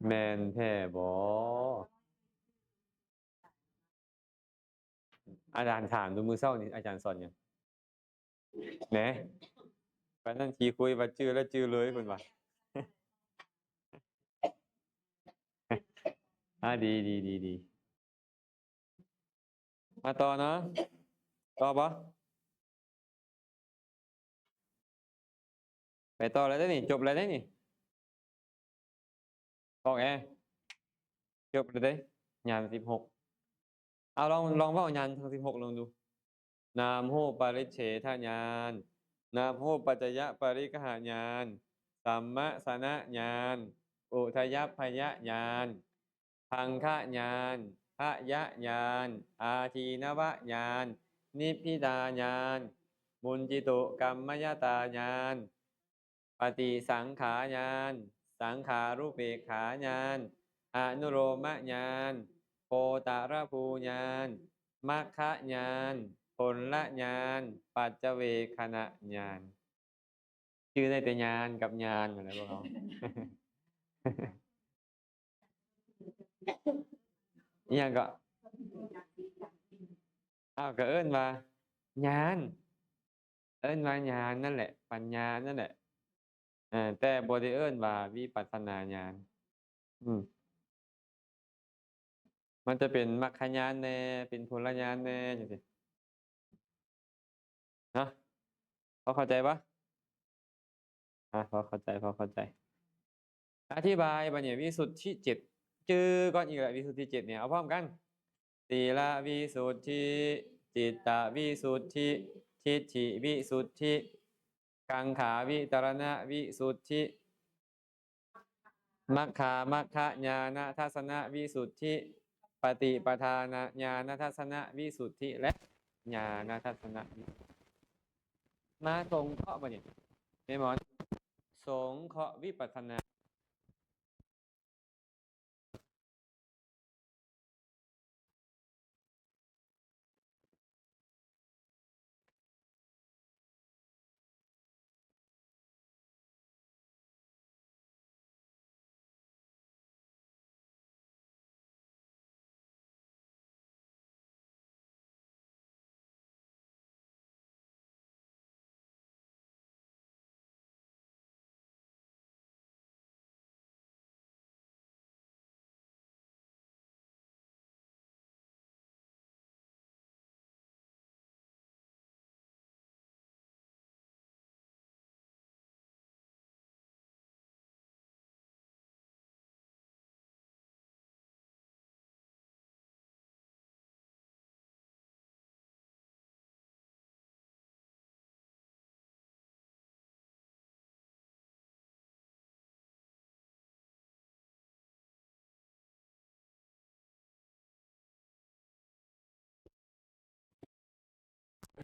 ແມ່ນແທ້ບໍ່? ອາຈານຖາມດູ ມື້ເຊົ້ານີ້ອາຈານສອນຫຍັງ? ແໜ ປານນັ້ນຂີ້ຄຸຍວ່າຈື່ແລ້ວຈື່ເລີຍເພິ່ນວ່າ. ອາ ດີ ດີ ດີ ດີ. ມາຕໍ່ເນາະ. ຕໍ່ບໍ່? ໄປຕໍ່ແລ້ວເດ້ນີ້ ຈົບແລ້ວເດ້ນີ້. ອອກແອ ຈົບແລ້ວເດ້ ຍານສິບຫົກ. ເອົາ ລອງ ລອງເວົ້າຍານທັງສິບຫົກລອງດູ. ນາມຮູບປະລິເສດທະຍານ, ນາມຮູບປັດຈະຍະປະລິກຂະຫະຍານ, ສຳມະສະນະຍານ, ອຸທະຍັບພະຍະຍານ, ພັງຄະຍານ, ພະຍະຍານ, ອາທີນະວະຍານ, ນິບພິທາຍານ, ມຸນຈິຕຸກຳມະຍະຕາຍານ, ປະຕິສັງຂາຍານ, ສັງຂາຣູເປກຂາຍານ, ອະນຸໂລມະຍານ, ໂພຕະລະພູຍານ, ມັກຂະຍານ, ຜົນລະຍານ, ປັດຈະເວກຂະນະຍານ. ຈື່ໄດ້ແຕ່ຍານກັບຍານຫັ້ນແຫຼະພວກເຮົາ. ອີ່ຫຍັງເກາະ? ອ້າວ ກໍເອີ້ນວ່າຍານ, ເອີ້ນວ່າຍານນັ້ນແຫຼະ, ປັນຍານັ້ນແຫຼະ, ເອີ ແຕ່ບໍ່ໄດ້ເອີ້ນວ່າວິປັດສະນາຍານ. ອືມ ມັນຈະເປັນມັກຂະຍານແດ່ ເປັນຜົນລະຍານແດ່ ຈັ່ງຊີ້ເນາະ. ພໍເຂົ້າໃຈບໍ່? ອາ ພໍເຂົ້າໃຈ ພໍເຂົ້າໃຈ. ອະທິບາຍບັດນີ້ ວິສຸດທິເຈັດ ຈື່ກ່ອນອີກແຫຼະ ວິສຸດທິເຈັດນີ້ ເອົາພ້ອມກັນ. ສີລະວິສຸດທິ, ຈິດຕະວິສຸດທິ, ທິດຖິວິສຸດທິ, ກັງຂາວິຕະລະນະວິສຸດທິ, ມັກຂາມັກຂະຍານະທັດສະນະວິສຸດທິ, ປະຕິປະທານະຍານະທັດສະນະວິສຸດທິ ແລະ ຍານະທັດສະນະວິສຸດທິ. ມາສົງເຄາະບັດນີ້ ແມ່ໝອນ ສົງເຄາະວິປັດສະນາ.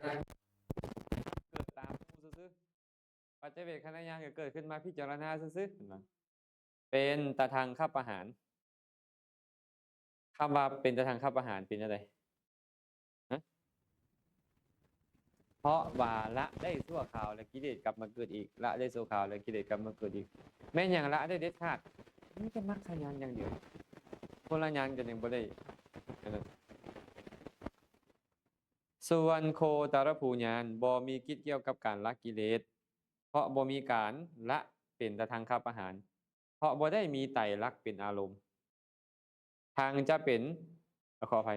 ເກີດຕາມຮູ້ຊື່ໆ ປັດຈະເວກຂະນະຍານກໍເກີດຂຶ້ນມາພິຈາລະນາຊື່ໆ ເປັນຕະທັງຄະປະຫານ. ຄຳວ່າເປັນຕະທັງຄະປະຫານເປັນຈັ່ງໃດ? ຮະ? ເພາະວ່າລະໄດ້ຊົ່ວຄາວ ແລະ ກິເລດກັບມາເກີດອີກ, ລະໄດ້ຊົ່ວຄາວ ແລະ ກິເລດກັບມາເກີດອີກ. ແມ່ນຫຍັງລະໄດ້ເດັດຂາດ? ມີແຕ່ມັກຂະຍານຢ່າງດຽວ, ຜົນລະຍານກໍຍັງບໍ່ໄດ້ອັນນັ້ນ. ສ່ວນໂຄຕະລະພູຍານບໍ່ມີກິດກ່ຽວກັບການລະກິເລດ, ເພາະບໍ່ມີການລະເປັນຕະທັງຄະປະຫານ, ເພາະບໍ່ໄດ້ມີໄຕລັກເປັນອາລົມ. ທັງຈະເປັນ, ຂໍອະໄພ,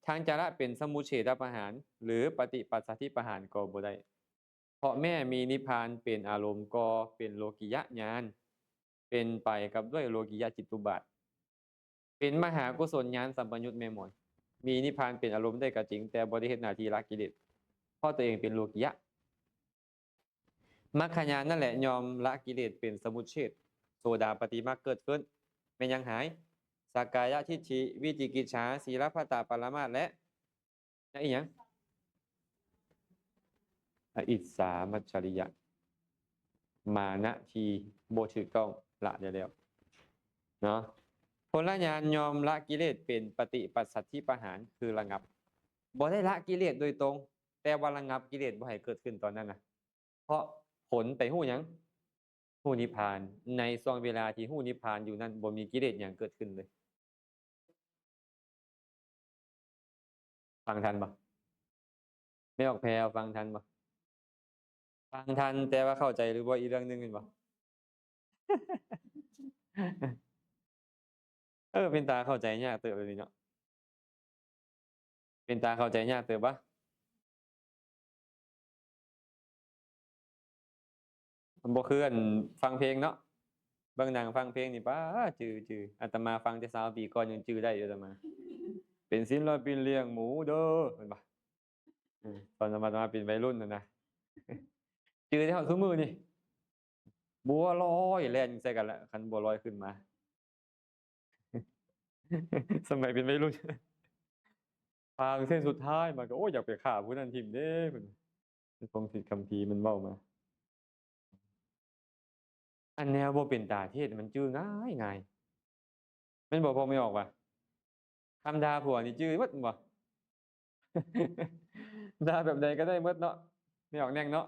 ທັງຈະລະເປັນສະມຸດເສດປະຫານ ຫຼື ປະຕິປັດສັດທິປະຫານກໍບໍ່ໄດ້, ເພາະແມ້ມີນິບພານເປັນອາລົມກໍເປັນໂລກິຍະຍານ, ເປັນໄປກັບດ້ວຍໂລກິຍະຈິດຕຸບາດ. ເປັນມະຫາກຸສົນຍານສຳປະຍຸດແມ່ນບໍ່? ມີນິບພານເປັນອາລົມໄດ້ກໍຈິງ, ແຕ່ບໍ່ໄດ້ເຮັດໜ້າທີ່ລະກິເລດ, ເພາະຕົວເອງເປັນໂລກິຍະ. ມັກຂະຍານນັ້ນແຫຼະ ຍອມລະກິເລດເປັນສະມຸດເສດ, ໂສດາປະຕິມັກເກີດຂຶ້ນ, ແມ່ນຫຍັງຫາຍ? ສັກກາຍະທິດຖິ, ວິຈິກິດສາ, ສີລະພັດຕະປະລະມາດ ແລະ ແລະອີ່ຫຍັງ? ອະອິດສາມັດຈະລິຍະ ມານະທີ່ບໍ່ຖືກຕ້ອງ ລະໄດ້ແລ້ວເນາະ. ຜົນລະຍານຍອມລະກິເລດເປັນປະຕິປັດສັດທິປະຫານ ຄືລະງັບ, ບໍ່ໄດ້ລະກິເລດໂດຍຕົງ, ແຕ່ວ່າລະງັບກິເລດບໍ່ໃຫ້ເກີດຂຶ້ນຕອນນັ້ນນະ, ເພາະຜົນໄປຮູ້ຫຍັງ? ຮູ້ນິບພານ. ໃນຊ່ວງເວລາທີ່ຮູ້ນິບພານຢູ່ນັ້ນ ບໍ່ມີກິເລດຫຍັງເກີດຂຶ້ນເລີຍ. ຟັງທັນບໍ່? ແມ່ອອກແພວ ຟັງທັນບໍ່? ຟັງທັນ ແຕ່ວ່າເຂົ້າໃຈຫຼືບໍ່ ອີກເລື່ອງໜຶ່ງແມ່ນບໍ່? ເອີ ເປັນຕາເຂົ້າໃຈຍາກເຕີບແບບນີ້ເນາະ, ເປັນຕາເຂົ້າໃຈຍາກເຕີບວະ. ມັນບໍ່ຄືອັນຟັງເພງເນາະ, ເບິ່ງໜັງຟັງເພງນີ້ ປ້າ ຈື່ ຈື່. ອາດຕະມາຟັງແຕ່ຊາວປີກ່ອນຍັງຈື່ໄດ້ຢູ່ ອາດຕະມາ. ເປັນສິນລະປິນລ້ຽງໝູເດີ ແມ່ນບໍ່? ເອີ ຕອນອາດຕະມາເປັນໄວລຸ້ນຫັ້ນນະ ຈື່ໄດ້ຮອດຊຸມື້ນີ້. ບົວລອຍແລ່ນໃສ່ກັນລະ ຄັນບົວລອຍຂຶ້ນມາ. ສະໄໝເປັນໄວລຸ້ນ ທາງເສັ້ນສຸດທ້າຍ ມັນກໍ ໂອ້ຍ ຢາກໄປຂ້າຜູ້ນັ້ນຖິ້ມເດ້ ເພິ່ນ ໃນຄວາມຄິດຄຳພີມັນເວົ້າມາ. ອັນແນວບໍ່ເປັນຕາເທດມັນຈື່ງ່າຍໆ ແມ່ນບໍ່? ເວົ້າບໍ່ອອກວ່າ ຄຳດ່າຜົວນີ້ຈື່ໝົດແມ່ນບໍ່? ດ່າແບບໃດກໍໄດ້ໝົດເນາະ ແມ່ອອກແນງເນາະ.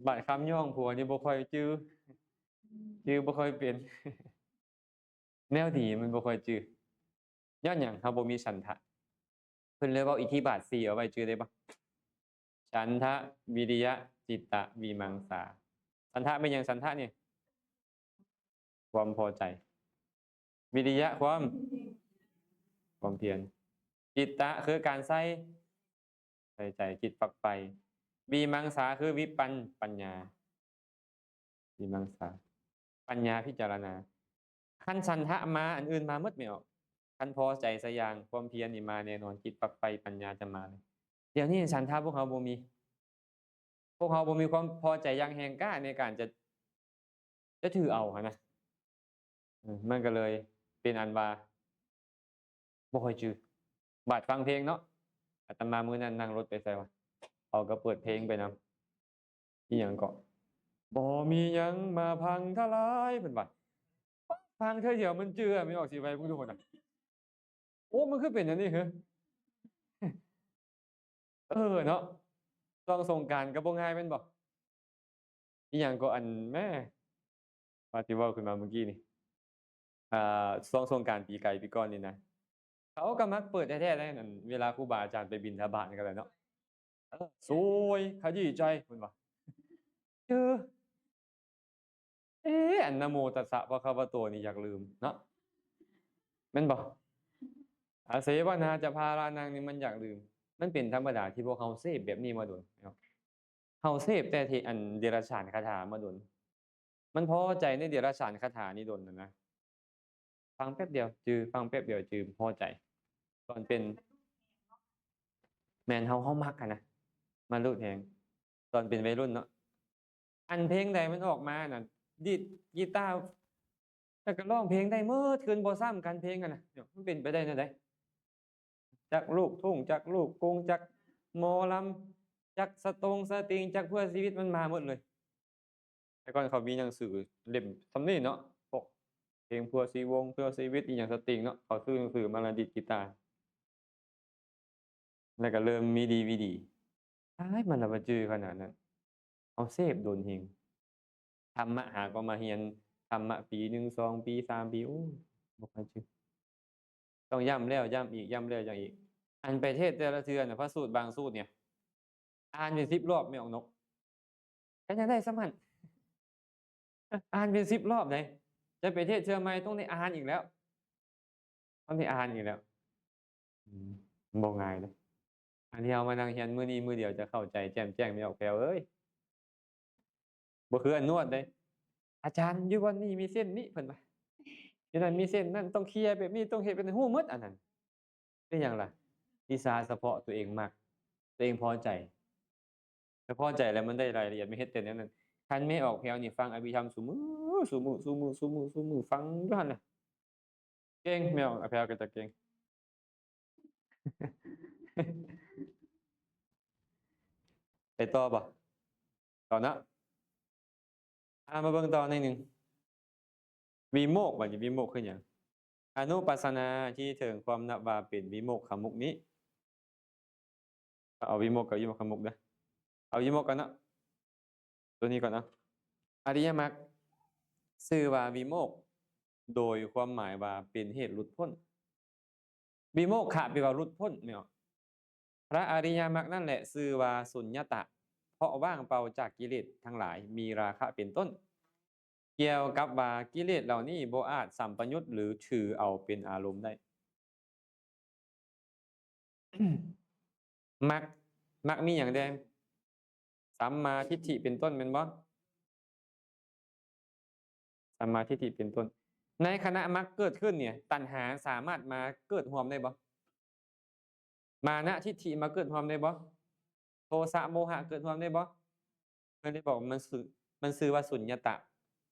ບາດຄຳຍ້ອງຜົວນີ້ບໍ່ຄ່ອຍຈື່ ຈື່ບໍ່ຄ່ອຍເປັນ ແນວດີມັນບໍ່ຄ່ອຍຈື່. ຍ້ອນຫຍັງ? ເຮົາບໍ່ມີສັນທະ. ເພິ່ນເລີຍເວົ້າອິດທິບາດສີ່ເອົາໄວ້ ຈື່ໄດ້ບໍ່? ສັນທະ, ວິລິຍະ, ຈິດຕະ, ວິມັງສາ. ສັນທະແມ່ນຫຍັງ? ສັນທະນີ້ ຄວາມພໍໃຈ, ວິລິຍະ ຄວາມ ຄວາມພຽນ, ຈິດຕະ ຄືການໃສ່ ໃສ່ໃຈ ຈິດຝັກໃຝ່, ວິມັງສາ ຄືວິປັນ ປັນຍາ, ວິມັງສາ ປັນຍາພິຈາລະນາ. ຄັນສັນທະມາ ອັນອື່ນມາໝົດແມ່ອອກ. ຄັນພໍໃຈສະຢ່າງ ຄວາມພຽນນີ້ມາແນ່ນອນ, ຈິດຝັກໃຝ່ ປັນຍາຈະມາເລີຍ. ດຽວນີ້ສັນທະພວກເຮົາບໍ່ມີ. ພວກເຮົາບໍ່ມີຄວາມພໍໃຈຢ່າງແຮງກ້າໃນການຈະ ຈະຖືເອົາຫັ້ນນະ. ເອີ ມັນກໍເລີຍເປັນອັນວ່າບໍ່ຄ່ອຍຈື່. ບາດຟັງເພງເນາະ, ອາດຕະມາມື້ນັ້ນນັ່ງລົດໄປໃສວະ ເຂົາກໍເປີດເພງໄປນຳ. ອີ່ຫຍັງເກາະ ບໍ່ມີຫຍັງມາພັງທະລາຍ ເພິ່ນວ່າ. ຟັງເທື່ອດຽວມັນຈື່ ແມ່ອອກຊິໄວເບິ່ງດູພຸ້ນນະ. ໂອ້ ມັນຄືເປັນອັນນີ້ຫື? ເອີເນາະ, ຊ່ວງສົງການກໍບໍ່ງ່າຍແມ່ນບໍ່? ອີ່ຫຍັງກໍອັນ ແໝ່ ວ່າຊິເວົ້າຂຶ້ນມາມື້ກີ້ນີ້ ອ່າ ຊ່ວງສົງການປີກາຍປີກ່ອນນີ້ນະ ເຂົາກໍມັກເປີດແທ້ໆ ໃນອັນເວລາຄູບາອາຈານໄປບິນທະບາດນັ້ນກໍແຫຼະເນາະ. ເອີ ສວຍ ຂະຢີ້ໃຈ ເພິ່ນວ່າ ເອີ ເອ ອັນນະໂມຕັດສະພະຄະວະໂຕນີ້ຢາກລືມເນາະ ແມ່ນບໍ່? ອາເສວະນາຈະພາລານັງນີ້ມັນຢາກລືມ. ມັນເປັນທຳມະດາທີ່ພວກເຮົາເສບແບບນີ້ມາດົນເນາະ. ເຮົາເສບແຕ່ທີ່ອັນເດຍລະສານຄາຖາມາດົນ. ມັນພໍໃຈໃນເດຍລະສານຄາຖານີ້ດົນຫັ້ນນະ. ຟັງແປັບດຽວຈື່, ຟັງແປັບດຽວຈື່, ພໍໃຈ. ຕອນເປັນ ແມ່ນ ເຮົາ ເຮົາມັກຫັ້ນນະ, ມັນໂລດແຮງ. ຕອນເປັນໄວລຸ້ນເນາະ, ອັນເພງໃດມັນອອກມານະ ດີດກີຕາ ແລ້ວກໍຮ້ອງເພງໄດ້ໝົດ ຄືນບໍ່ຊ້ຳກັນເພງຫັ້ນນະ. ມັນເປັນໄປໄດ້ແນວໃດ? ຈັກລູກທຸ່ງ ຈັກລູກກຸງ ຈັກ ໝໍລຳ ຈັກສະຕົງສະຕິງ ຈັກເພື່ອຊີວິດ ມັນມາໝົດເລີຍ. ແຕ່ກ່ອນເຂົາມີໜັງສືເຫຼັ້ມສ່ຳນີ້ເນາະ ພວກເພງເພື່ອຊີວົງ ເພື່ອຊີວິດ ອີ່ຫຍັງ ສະຕິງເນາະ ເຂົາຊື້ໜັງສືມາແລ້ວດີດກີຕາ ແລ້ວກໍເລີ່ມມີດີວີດີ. ຕາຍ ມັນລະວ່າຈື່ຂະໜາດນັ້ນ ເຮົາເສບດົນເຮງ. ທຳມະຫາກໍມາຮຽນທຳມະປີໜຶ່ງ ສອງປີ ສາມປີ ໂອ້ຍ ບໍ່ຄ່ອຍຈື່. ຕ້ອງຢ້ຳແລ້ວຢ້ຳອີກ ຢ້ຳແລ້ວຢ້ຳອີກ. ອັນໄປເທດແຕ່ລະເທື່ອນະ ພະສູດບາງສູດນີ້ ອ່ານເປັນສິບລອບ ແມ່ອອກນົກ ກໍຍັງໄດ້ສ່ຳນັ້ນ. ອ່ານເປັນສິບລອບໃດ໋ ຈະໄປເທດເທື່ອໃໝ່ຕ້ອງໄດ້ອ່ານອີກແລ້ວ ຕ້ອງໄດ້ອ່ານອີກແລ້ວ. ອືມ ບໍ່ງ່າຍເດ້. ອັນທີ່ເຮົາມານັ່ງຮຽນມື້ນີ້ມື້ດຽວຈະເຂົ້າໃຈແຈ່ມແຈ້ງ ແມ່ອອກແພວເອີຍ. ບໍ່ຄືອັນນວດເດ້ ອາຈານ ຢູ່ບ່ອນນີ້ມີເສັ້ນນີ້ ເພິ່ນວ່າ ຢູ່ນັ້ນມີເສັ້ນນັ້ນ ຕ້ອງເຄຍແບບນີ້ ຕ້ອງເຮັດແບບນັ້ນ ຮູ້ໝົດອັນນັ້ນ. ເປັນຫຍັງລະ? ວິຊາສະເພາະຕົວເອງມັກ ຕົວເອງພໍໃຈ ແລ້ວພໍໃຈແລ້ວມັນໄດ້ລາຍລະອຽດ ມາເຮັດແຕ່ແນວນັ້ນ. ຄັນແມ່ອອກແພວນີ້ຟັງອະພິທຳຊຸມື້ ຊຸມື້ ຊຸມື້ ຊຸມື້ ຊຸມື້ ຟັງຢູ່ຫັ້ນແຫຼະ. ເກັ່ງ ແມ່ອອກແພວກໍຈະເກັ່ງ. ໄປຕໍ່ບໍ່? ຕໍ່ເນາະ. ອ່າ ມາເບິ່ງຕໍ່ໜ້ອຍໜຶ່ງ. ວິໂມກ ບັດນີ້ວິໂມກຄືຫຍັງ? ອະນຸປັດສະນາທີ່ເຖິງຄວາມນັບວ່າເປັນວິໂມກຂະມຸກນີ້ ເອົາວິໂມກກັບວິໂມກຂະມຸກເດີ ເອົາວິໂມກກ່ອນເນາະ ຕົວນີ້ກ່ອນເນາະ. ອະລິຍະມັກ ຊື່ວ່າວິໂມກ ໂດຍຄວາມໝາຍວ່າເປັນເຫດຫຼຸດພົ້ນ. ວິໂມກຂະ ແປວ່າຫຼຸດພົ້ນ ແມ່ນບໍ່? ພະອະລິຍະມັກນັ້ນແຫຼະຊື່ວ່າສຸນຍະຕະ ເພາະວ່າງເປົ່າຈາກກິເລດທັງຫຼາຍ ມີລາຄະເປັນຕົ້ນ, ກ່ຽວກັບວ່າກິເລດເຫຼົ່ານີ້ບໍ່ອາດສຳປະຍຸດ ຫຼື ຖືເອົາເປັນອາລົມໄດ້. ມັກ ມັກມີຫຍັງແດ່? ສຳມາທິດຖິເປັນຕົ້ນແມ່ນບໍ່? ສຳມາທິດຖິເປັນຕົ້ນ. ໃນຂະນະມັກເກີດຂຶ້ນນີ້ ຕັນຫາສາມາດມາເກີດຮ່ວມໄດ້ບໍ່? ມານະທິດຖິມາເກີດຮ່ວມໄດ້ບໍ່? ໂທສະໂມຫະເກີດຮ່ວມໄດ້ບໍ່? ເພິ່ນໄດ້ບອກມັນຊື່ ມັນຊື່ວ່າສຸນຍະຕະ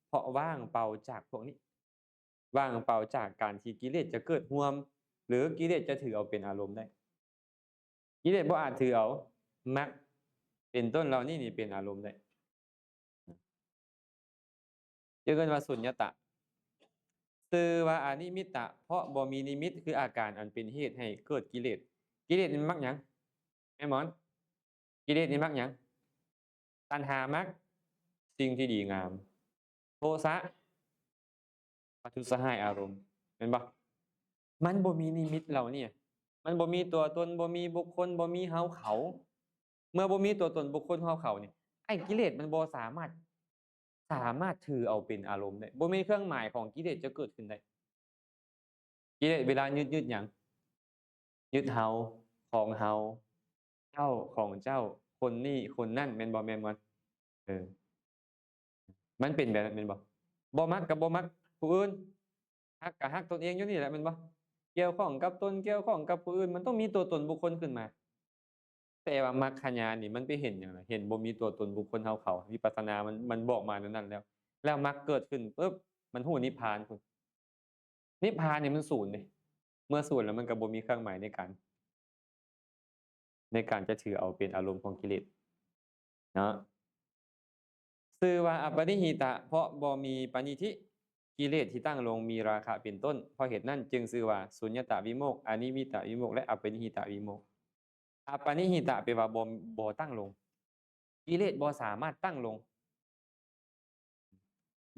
ເພາະວ່າງເປົ່າຈາກພວກນີ້ ວ່າງເປົ່າຈາກການທີ່ກິເລດຈະເກີດຮ່ວມ ຫຼື ກິເລດຈະຖືເອົາເປັນອາລົມໄດ້. ກິເລດບໍ່ອາດຖືເອົາມັກເປັນຕົ້ນເຫຼົ່ານີ້ນີ້ເປັນອາລົມໄດ້. ຈຶ່ງເອີ້ນວ່າສຸນຍະຕະ. ຊື່ວ່າອະນິມິດຕະ ເພາະບໍ່ມີນິມິດ ຄືອາການອັນເປັນເຫດໃຫ້ເກີດກິເລດ. ກິເລດມັນມັກຫຍັງ? ແມ່ນບໍ່? ກິເລດນີ້ມັກຫຍັງ? ຕັນຫາມັກສິ່ງທີ່ດີງາມ. ໂທສະ ປະທຸດສະຮ້າຍອາລົມ ແມ່ນບໍ່? ມັນບໍ່ມີນິມິດເຫຼົ່ານີ້ ມັນບໍ່ມີຕົວຕົນ ບໍ່ມີບຸກຄົນ ບໍ່ມີເຮົາເຂົາ. ເມື່ອບໍ່ມີຕົວຕົນບຸກຄົນເຮົາເຂົານີ້ ໄອ້ກິເລດມັນບໍ່ສາມາດ ສາມາດຖືເອົາເປັນອາລົມໄດ້. ບໍ່ມີເຄື່ອງໝາຍຂອງກິເລດຈະເກີດຂຶ້ນໄດ້. ກິເລດເວລາຍຶດ ຍຶດຫຍັງ? ຍຶດເຮົາ ຂອງເຮົາ ເຈົ້າຂອງເຈົ້າ ຄົນນີ້ຄົນນັ້ນ ແມ່ນບໍ່? ແມ່ນບໍ່? ເອີ ມັນເປັນແບບນັ້ນແມ່ນບໍ່? ບໍ່ມັກກໍບໍ່ມັກຜູ້ອື່ນ ຮັກກໍຮັກຕົນເອງຢູ່ນີ້ແຫຼະແມ່ນບໍ່? ກ່ຽວຂ້ອງກັບຕົນ ກ່ຽວຂ້ອງກັບຜູ້ອື່ນ ມັນຕ້ອງມີຕົວຕົນບຸກຄົນຂຶ້ນມາ. ແຕ່ວ່າມັກຄະຍານນີ້ມັນໄປເຫັນຫຍັງລະ? ເຫັນບໍ່ມີຕົວຕົນບຸກຄົນເຮົາເຂົາ. ວິປັດສະນາມັນ ມັນບອກມາແນວນັ້ນແລ້ວ ແລ້ວມັກເກີດຂຶ້ນປຶບ ມັນຮູ້ນິບພານພຸ້ນ. ນິບພານນີ້ມັນສູນເດ້ ເມື່ອສູນແລ້ວມັນກໍບໍ່ມີເຄື່ອງໝາຍໃນການ ໃນການຈະຖືເອົາເປັນອາລົມຂອງກິເລດເນາະ. ຊື່ວ່າອັບປະນິຫິຕະ ເພາະບໍ່ມີປະນິທິ ກິເລດທີ່ຕັ້ງລົງມີລາຄະເປັນຕົ້ນ. ເພາະເຫດນັ້ນຈຶ່ງຊື່ວ່າສຸນຍະຕະວິໂມກ, ອະນິມິດຕະວິໂມກ ແລະ ອັບປະນິຫິຕະວິໂມກ. ອັບປະນິຫິຕະ ແປວ່າບໍ່ ບໍ່ຕັ້ງລົງ. ກິເລດບໍ່ສາມາດຕັ້ງລົງ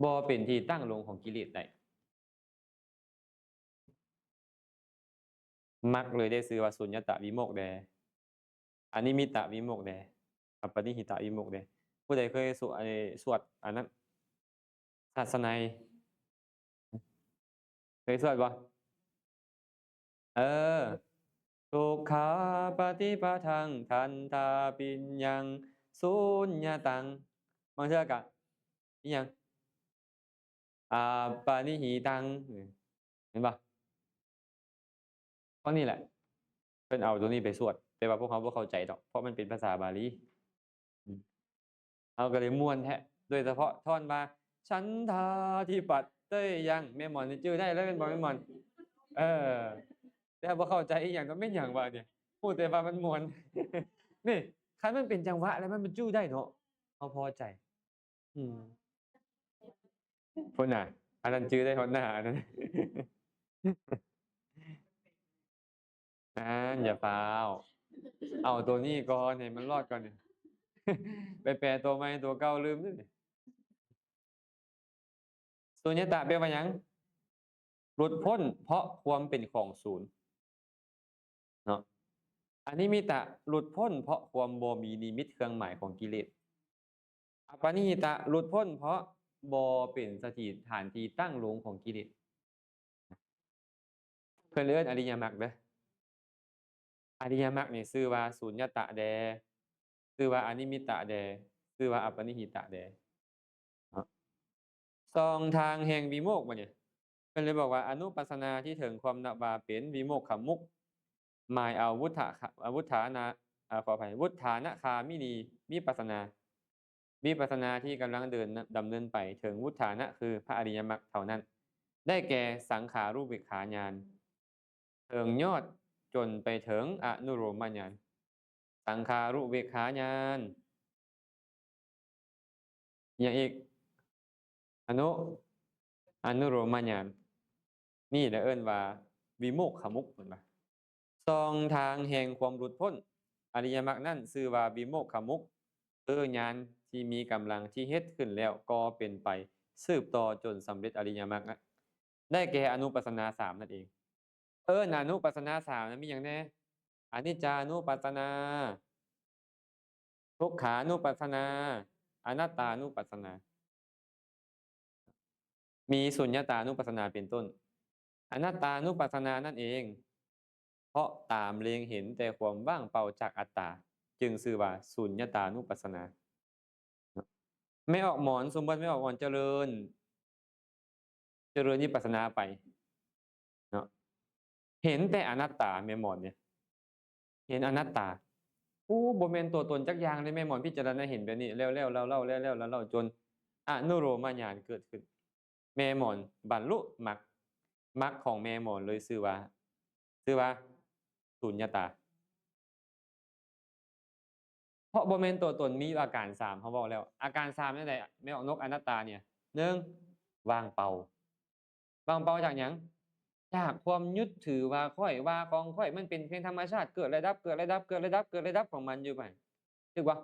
ບໍ່ເປັນທີ່ຕັ້ງລົງຂອງກິເລດໄດ້. ມັກເລີຍໄດ້ຊື່ວ່າສຸນຍະຕະວິໂມກແດ່ ອະນິມິດຕະວິໂມກແດ່ ອັບປະນິຫິຕະວິໂມກແດ່. ຜູ້ໃດເຄີຍສວດ ເອີ ສວດອັນນັ້ນ ທັດສະໄນ ເຄີຍສວດບໍ່? ເອີ ທຸກຂາປະຕິປະທັງ ທັນທາປິນຍັງ ສຸນຍະຕັງ. ບາງເທື່ອກະອີ່ຫຍັງ ອາປະນິຫິຕັງ ເຫັນບໍ່? ຂໍ້ນີ້ແຫຼະ ເພິ່ນເອົາຕົວນີ້ໄປສວດ ແຕ່ວ່າພວກເຮົາບໍ່ເຂົ້າໃຈດອກ ເພາະມັນເປັນພາສາບາລີ. ເຮົາກໍເລີຍມ່ວນແທ້ ໂດຍສະເພາະທ່ອນວ່າ ສັນທາທິປັດເຕີຍັງ ແມ່ໝອນນີ້ຈື່ໄດ້ເລີຍແມ່ນບໍ່ແມ່ໝອນ? ເອີ ແຕ່ບໍ່ເຂົ້າໃຈອີ່ຫຍັງ ກໍແມ່ນຫຍັງວະນີ້ ຮູ້ແຕ່ວ່າມັນມ່ວນ. ນີ້ ຄັນມັນເປັນຈັງຫວະແລ້ວ ມັນ ມັນຈື່ໄດ້ເນາະ ເຮົາພໍໃຈ. ອືມ ພຸ້ນນະ ອັນນັ້ນຈື່ໄດ້ຮອດໜ້າ ອັນນັ້ນ ອ່ານ ຢ່າຟ້າວ ເອົາໂຕນີ້ກ່ອນ ໃຫ້ມັນລອດກ່ອນ ໄປແປໂຕໃໝ່ ໂຕເກົ່າລືມເດ້. ສຸນຍະຕະແປວ່າຫຍັງ? ຫຼຸດພົ້ນເພາະຄວາມເປັນຂອງສູນເນາະ. ອະນິມິຕະ ຫຼຸດພົ້ນເພາະຄວາມບໍ່ມີນິມິດເຄື່ອງໝາຍຂອງກິເລດ. ອະປະນິຫິຕະ ຫຼຸດພົ້ນເພາະບໍ່ເປັນສະຖານທີ່ຕັ້ງລົງຂອງກິເລດ. ເພິ່ນເອີ້ນອະລິຍະມັກເດີ້. ອະລິຍະມັກນີ້ຊື່ວ່າສຸນຍະຕະແດ່, ຊື່ວ່າອະນິມິຕະແດ່, ຊື່ວ່າອະປະນິຫິຕະແດ່ເນາະ. ຊ່ອງທາງແຫ່ງວິໂມກ ບັດນີ້ ເພິ່ນເລີຍບອກວ່າ ອະນຸປັດສະນາທີ່ເຖິງຄວາມນັບວ່າເປັນວິໂມກຂະມຸກ ໝາຍເອົາວຸດທະ ອາ ວຸດທານະ ອາ ຂໍອະໄພ ວຸດທານະຄາມິນີວິປັດສະນາ. ວິປັດສະນາທີ່ກຳລັງເດີນ ດຳເນີນໄປເຖິງວຸດທານະ ຄືພະອະລິຍະມັກເທົ່ານັ້ນ ໄດ້ແກ່ສັງຂາຣຸເບກຂາຍານ ເຖິງຍອດຈົນໄປເຖິງອະນຸໂລມະຍານ. ສັງຂາຣຸເບກຂາຍານ ອີ່ຫຍັງອີກ? ອະນຸ ອະນຸໂລມະຍານ ນີ້ລະເອີ້ນວ່າວິໂມກຂະມຸກ ເພິ່ນວ່າ ຊ່ອງທາງແຫ່ງຄວາມຫຼຸດພົ້ນອະລິຍະມັກນັ້ນ ຊື່ວ່າວິໂມກຂະມຸກ ຄືຍານທີ່ມີກຳລັງທີ່ເຮັດຂຶ້ນແລ້ວກໍເປັນໄປ ສືບຕໍ່ຈົນສຳເລັດອະລິຍະມັກ ໄດ້ແກ່ອະນຸປັດສະນາສາມນັ້ນເອງ. ເອີ້ນອະນຸປັດສະນາສາມນັ້ນມີຫຍັງແດ່? ອະນິດຈານຸປັດສະນາ, ທຸກຂານຸປັດສະນາ, ອະນັດຕານຸປັດສະນາ. ມີສຸນຍະຕານຸປັດສະນາເປັນຕົ້ນ. ອະນັດຕານຸປັດສະນານັ້ນເອງ ເພາະຕາມເລັງເຫັນແຕ່ຄວາມວ່າງເປົ່າຈາກອັດຕາ ຈຶ່ງຊື່ວ່າສຸນຍະຕານຸປັດສະນາ. ແມ່ອອກໝອນ ສົມມຸດແມ່ອອກໝອນຈະເລີນ ຈະເລີນວິປັດສະນາໄປເນາະ ເຫັນແຕ່ອະນັດຕາ ແມ່ໝອນນີ້ ເຫັນອະນັດຕາ. ໂອ້ ບໍ່ແມ່ນຕົວຕົນຈັກຢ່າງເລີຍ. ແມ່ໝອນພິຈາລະນາເຫັນແບບນີ້ ແລ້ວໆເລົ່າໆ ແລ້ວໆເລົ່າໆ ຈົນອະນຸໂລມະຍານເກີດຂຶ້ນ. ແມ່ໝອນບັນລຸມັກ, ມັກຂອງແມ່ໝອນເລີຍຊື່ວ່າ ຊື່ວ່າສຸນຍະຕາ. ເພາະບໍ່ແມ່ນຕົວຕົນ ມີຢູ່ອາການສາມ ເຮົາເວົ້າແລ້ວ. ອາການສາມແນວໃດ? ແມ່ອອກນົກອະນັດຕານີ້ ໜຶ່ງ ວ່າງເປົ່າ. ວ່າງເປົ່າຈາກຫຍັງ? ຈາກຄວາມຍຶດຖືວ່າຂ້ອຍ ວ່າຂອງຂ້ອຍ ມັນເປັນພຽງທຳມະຊາດ ເກີດແລະດັບ ເກີດແລະດັບ ເກີດແລະດັບ ເກີດແລະດັບຂອງມັນຢູ່. ຖືກບໍ່?